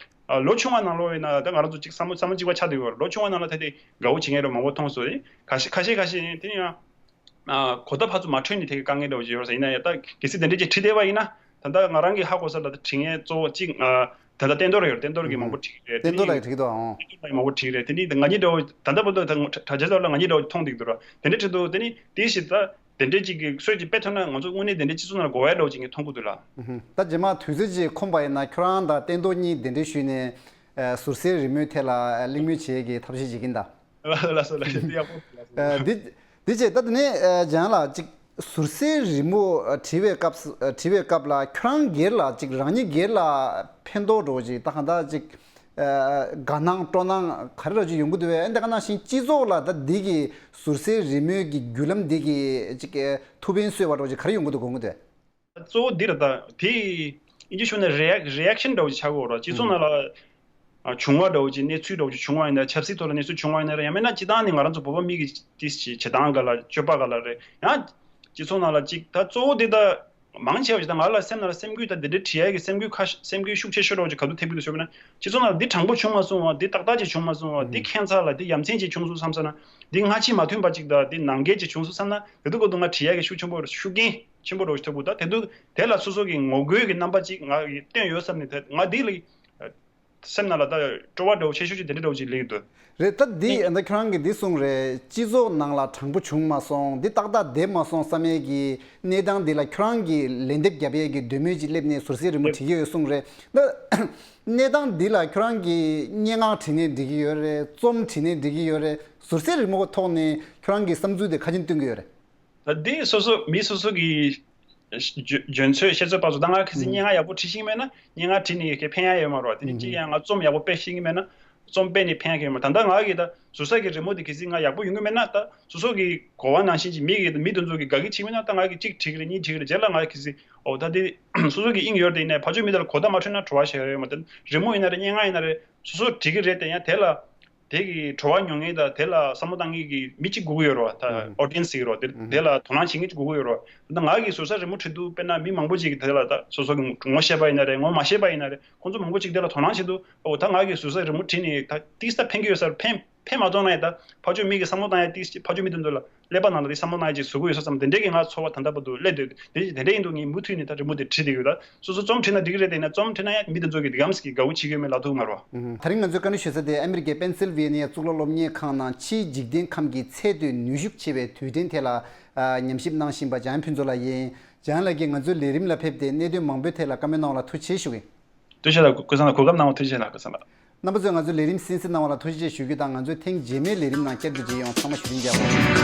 ལོ་ཆུང་བ་ནང་ལོགས་ཡིན་ན་ད་ང་རང་ཚོ་ཅིག་བསམ་བློ་བསམ་བློ་གཅིག་པ་ཆགས་བསྡད་ཡོད་རེད། ལོ་ཆུང་བ་ནང་ལ་ད་དེ་དགའ་བོ་བྱེད་མཁན་འདྲ་མང་པོ་མཐོང་སོང་རེད། ཁ་ཤས་ཁ་ཤས་ཁ་ཤས་དེ་ནི་ཡང་། ཨ་གོ་བརྡ་ཕར་ཚུར་མ་འཕྲོད་ནས་དེ་གི་དཀའ་ངལ་འདྲ་བོ་ཅིག་ཡོད་ས་ཡིན་ན་ཡང་། ད་གལ་སྲིད་དེ་འདྲ་ཅིག་བྲིས་བསྡད་པ་ཡིན་ན། ད་ལྟ་ང་རང་གི་ཧ་གོ་ས་ལ་ད་བྲིས་མཁན་གཙོ་བོ་གཅིག་ཨ་ད་ལྟ་བསྟན་རྡོར་ཡོད་རེད། བསྟན་རྡོར་གྱིས་མང་པོ་བྲིས་རེད། དེ་བསྟན་རྡོར་ནི་ལགས་ཀྱིས་བྲིས་འདུག་ཨང་། བསྟན་རྡོར་ལགས་མང་པོ་བྲིས་རེད། དེ་ནི་ང་གཉིས་འདྲ་བོ་ད་ལྟ་བར་དུ་ད་དྲ་རྒྱ་ཐོག་ལ་ང་གཉིས་འདྲ་བོ་མཐོང་བསྡད་འདུག་ར། དེ་འདྲ་བྲིས་འདུག་དེ་ནི་དེའི་ཕྱིར་ད་དེ་འདྲ་ཅིག་གི་སྲོལ་ཅིག་སྤེལ་ཐུབ་ན་ང་ཚོ་དངོས་གནས་དེ་འདྲ་སྤྱི་ཚོགས་ནང་ལ་གོ་བ་འདྲ་བོ་ཅིག་ངས་མཐོང་གི་འདུག་ལ། ད་རྗེས་མ་དུས་ཚོད་ཅིག་ཁོམ་པ་ཡིན་ན་ཁྱོད་རང་དང་བསྟན་རྡོར་གཉིས་གདན་འདྲེན་ཞུས་ནས་ཨ་ཟུར་སའི་རི་མོའི་ཐད་ལ་གླེང་མོལ་བྱེད་ཀྱི་ཐབས་ཤེས་བྱེད་ཀྱིན་གདའ། ལགས་སོ་ལགས་སོ། འདི་ཡག་པོ་འདུག་ལགས་སོ། ཨ་འདི་འདི་བྱས་ད་དེ་ནས་ཨ་ལྗང་ལགས་ཅིག་ཟུར་སའི་རི་མོ་ཨ་བྲིས་པའི་སྐབས་སུ་ཨ་བྲིས་པའི་སྐབས་ལ་ཁྱོད་རང་སྒེར་ལ་ཅིག་རང་ཉིད་སྒེར་ལ་ཕན་ཐོགས་འགྲོ་ཅིག་ད་གང་ལྟར་ཅིག་ཨ་དགའ་སྣང་སྤྲོ་སྣང་ག་རེ་ར་ཅིག་ཡོང་གི་འདུག་བས། ཨ་འདི་ག་ནང་བཞིན་སྤྱི་ཚོགས་ལ་ད་འདི་གི་ཟུར་སའི་རི་མོའི་གི་བརྒྱུད་ལམ་འདི་གི་ཅིག་ཨ་ཐུགས་ཕན་གསོས་པ་འགྲོ་ཅིག་ག་རེ་ཡོང་གི་འདུག་དགོངས་ཀྱི་འདུག་གཙོ་བོ་འདི་རེད། ད་དེ་ཨིན་ཇི་ཤོད་ནས་རི་ཨེག་རི་ཨེག་ཤན་འདྲ་བོ་ཅིག་ཆགས་ཀྱི་ཡོད་རེད། སྤྱི་ཚོགས་ནང་ལ་ཨ་བྱུང་བ་འདྲ་བོ་ཅིག་གནས་ཚུལ་འདྲ་བོ་ཅིག་བྱུང་བ་ཡིན་ན། ཆབ་སྲིད་ཐོག་ལ་གནས་ཚུལ་བྱུང་བ་ཡིན་ན་རེད། ཡང་མིན་ན་སྤྱིར་བཏང་ནས་ང་རང་ཚོ་བོད་པ་མི་གི་ཏིས་བྱེད་བྱེད་སྟངས་སྒང་ལ་སྤྱོད་པ་སྒང་ལ་རེད། ཡང་སྤྱི་ཚོགས་ནང་ལ་ཅིག་ད་གཙོ་བོ་འདི་ད་མང་ཆེ་བ་ཞིག་ད་ང་ལ་སེམས་ནང་ལ་སེམས་འགུལ་ད་འདི་འདྲའི་བྲིས་ཡ་གི་སེམས་འགུལ་ཁ་སེམས་འགུལ་ཤུགས་ཆེ་ཤོས་འདྲ་བོ་ཅིག་ག་དུས་ཐེབས་ཀྱི་འདུག་ཞུས་པ་ན། སྤྱི་ཚོགས་ནང་ལ་འདི་དྲང་པོ་བྱུང་མ་སོང་བ། འདི་ཏག་ཏག་ཅིག་བྱུང་མ་སོང་བ། འདི་ཁྱད་མཚར་ལ་འདི་ཡ་མཚན་ཅིག་བྱུང་སོང་བསམ་ས་ན། འདི་སྔ་ཕྱི་མ་མཐུན་པ་ཅིག་དང་འདི་ནང་འགལ་ཅིག་བྱུང་སོང་བསམ་ན། དེ་དུས་སྐབས་དུ་ང་བྲིས་ཡ་གི་ཤུགས་ཆེན་པོ་ཤུགས་རྐྱེན་ཆེན་པོ་འདྲ་བོ་ཞིག་ཐོབ་གི་འདུག་ད་དེ་དུས་དེ་ལ་སོ་སོ་གི་ངོ་རྒོལ་གྱི་རྣམ་པ་ཅིག་ང་གིས་བཏོན་ཡོད་བསམ་ནས་ད་ང་འདི་ལ་སེམས་ནང་ལ་ད་སྤྲོ་བ་འདྲ་བོ་ཆེ་ཤོས་ཅིག་དེ་འདྲ་འདྲ་བོ་ཅིག་སླེབས་ཀྱི་འདུག་རེད། ད་འདི་ཨ་ད་ཁྱོད་རང་གིས་འདི་གསུངས་རེད། སྤྱི་ཚོགས་ནང་ལ་དྲང་པོ་བྱུང་མ་སོང་། འདི་ཏག་ཏག་བསྡད་མ་སོང་བསམ་ཡས་ཀྱི་གནས་སྟངས་འདི་ལ་ཁྱོད་རང་གིས་ལན་འདེབས་རྒྱབ་ཡས་ཀྱི་འདོད་མོས་ཅིག་སླེབས་ནས་ཟུར་སའི་རི་མོ་བྲིས་ཀྱི་ཡོད་གསུངས་རེད། ད་གནས་སྟངས་འདི་ལ་ཁྱོད་རང་གིས་སྙན་ངག་བྲིས་ནས་འགྲིག་གི་ཡོད་རེད། རྩོམ་བྲིས་ནས་འགྲིག་གི་ཡོད་རེད། ཟུར་སའི་རི་མོ་ཐོག་ནས་ཁྱོད་རང་གི་བསམ་ཚུལ་དེ་ག་ཅིག་སྟོན་གྱི་ཡོད་རེད། ད་འདི་སོ་སོ་མི་སོ་སོ་གི་འཇོན་འཇོན་ཚོད་ཤེས་ཚོད་བར་དུ། ད་ང་གལ་སྲིད་སྙན་ངག་ཡག་པོ་བྲིས་ཤེས་ཀྱི་མེད་ན་སྙན་ངག་བྲིས་ནས་ཁྱེད་ཕན་ཡག་ཡོད་མ་རེད་བ། དེ་ནི་གཅིག་ཡང་ང་རྩོམ་ཡག་པོ་སྤེལ་ཤེས་ཀྱི་མེད་ན་རྩོམ་སྤེལ་ནས་ཕན་ཡག་ཡོད་མ་རེད། ད་ལྟ་ང་གི་ད་ཟུར་ས་གི་རི་མོ་དེ་གལ་སྲིད་ང་ཡག་པོ་ཡོང་གི་མེད་ན། ད་སོ་སོ་གི་གོ་བ་ནང་བཞིན་གྱི་མི་གི་མི་དེ་ཚོ་གི་དགའ་གི་བྱེད་ཀྱི་མེད་ན། ད་ང་གི་གཅིག་བྲིས་ཀྱི་རེད། གཉིས་བྲིས་ཀྱི་རེད། རྗེས་ལ་ང་གི་གལ་སྲིད་ཨོ་ད་དེ་སོ་སོ་གི་དབྱིངས་ཡོད་དེ་ཡིན་ནའི་ཕར་ཕྱོགས་མི་དེ་ལ་གོ་བརྡ་མ་འཕྲོད་ན་བྲོ་བ་ཞིག་ཡོད་མ་རེད། རི་མོ་ཡིན་ན་རེད། སྙན་ངག་ཡིན་ན་རེད། སོ་སོ་བྲིས་ཀྱི་རེད་དེ་ཡང་དེ་ལ། དེ་གི་བྲོ་བ་མྱོང་མཁན་དང་དེ་ལ་བསམ་བློ་བཏང་མཁན་གྱི་མི་གཅིག་དགོས་ཀྱི་ཡོད་རེད་བ། ད་ཨོ་ཌི་ཡན་སི་ཟེར་གྱི་རེད་བ། དེ་དེ་ལ་དོ་སྣང་བྱེད་མཁན་གཅིག་དགོས་ཀྱི་ཡོད་རེད་བ། ད་ང་གིས་ཟུར་ས་རི་མོ་བྲིས་དུས་དཔེར་ན་མི་མང་པོ་ཅིག་གིས་དེ་ལ་ད་སོ་སོ་གི་ངོ་ཤེས་པ་ཡིན་ན་རེད། ངོ་མ་ཤེས་པ་ཡིན་ན་རེད། ཁོང་ཚོ་མང་པོ་ཅིག་དེ་ལ་དོ་སྣང་བྱེད་དུས་ཨོ་ད་ང་གིས་ཟུར་ས་རི་མོ་བྲིས་ནས་ད་ཏིས་ད་ཕན་གྱི་ཡོད་ས་རེད། ཕན་ཕན་མ་ཐོགས་ན་ཡང་ད་ཕར་ཕྱོགས་མི་གི་བསམ་བློ་བཏང་ཡ་ཏིས་ཕར་ཕྱོགས་མི་དེ་ཚོ་ལ། ཀླད་པ་ནང་ལ་དེ་བསམ་བློ་གནང་ཡ་ཅིག་བཟོ་གི་ཡོད་ས་བསམ། དེ་འདྲའི་གི་ང་ཚོར་བ་ད་ལྟ་བར་དུ་སླེབས་འདུག་དེ་དེ་འདྲ་ཡིན་དུས་ངས་མུ་མཐུད་ནས་ད་རི་མོ་དེ་བྲིས་བསྡད་ཡོད། ད་སོ་སོ་རྩོམ་བྲིས་ན་འགྲིག་གི་རེད། དེ་ན་རྩོམ་བྲིས་ན་ཡང་མི་དེ་ཚོ་གི་འདི་གམ་ཟིག་གི་དགའ་བོ་བྱེད་ཀྱི་ཡོད་མེད་ལབ་ཐུབ་མ་རེད་བ། ད་རིང་ང་ཚོས་བཀའ་འདྲི་ཞུ་ས་དེ་ཨ་མི་རི་ཀའི་པེན་སིལ་ཝེ་ནི་ཡ་གཙུག་ལག་སློབ་གཉེར་ཁང་ནང་ཕྱིའི་འཇིག་རྟེན་ཁམས་ཀྱི་ཚད་མཐོའི་ནུས་ཤུགས་ཆེ་བའི་དུས་དྲན་ཐད་ལ་ཉམས་ཞིབ་གནང་བཞིན་པ་འཇམ་དབྱངས་ཕུན་ཚོགས་ལགས་ཡིན། འཇམ་དབྱངས་ལགས་ཀྱིས་ང་ཚོའི་ལས་རིམ་ལ་ཕེབས་ཏེ་གནད་དོན་མང་པོའི་ཐད་ལ་བཀའ་མོལ་གནང་བ་ལ་ཐུགས་རྗེ་ཆེ་ཞུ་གི་ཡིན། ཐུགས་རྗེ་ཆེ་ལགས། གོ་སྐབས་གནང་བ་ཐུགས་རྗེ་ཆེ་ལགས། གོ་སྐབས་གནང་བ། རྣམ་པ་ཚོས་ང་ཚོའི་ལས་རིམ་གསན་གཟིགས་གནང་བ་ལ་ཐུགས་རྗེ་ཆེ་ཞུ་རྒྱུ་དང་། ང་ཚོའི་ཐེངས་རྗེས་མའི་ལས་རིམ་ནང་བསྐྱར་དུ་མཇལ་ཡོང་། ཚང་མ་བཞུགས་རིན་རྒྱག་པ།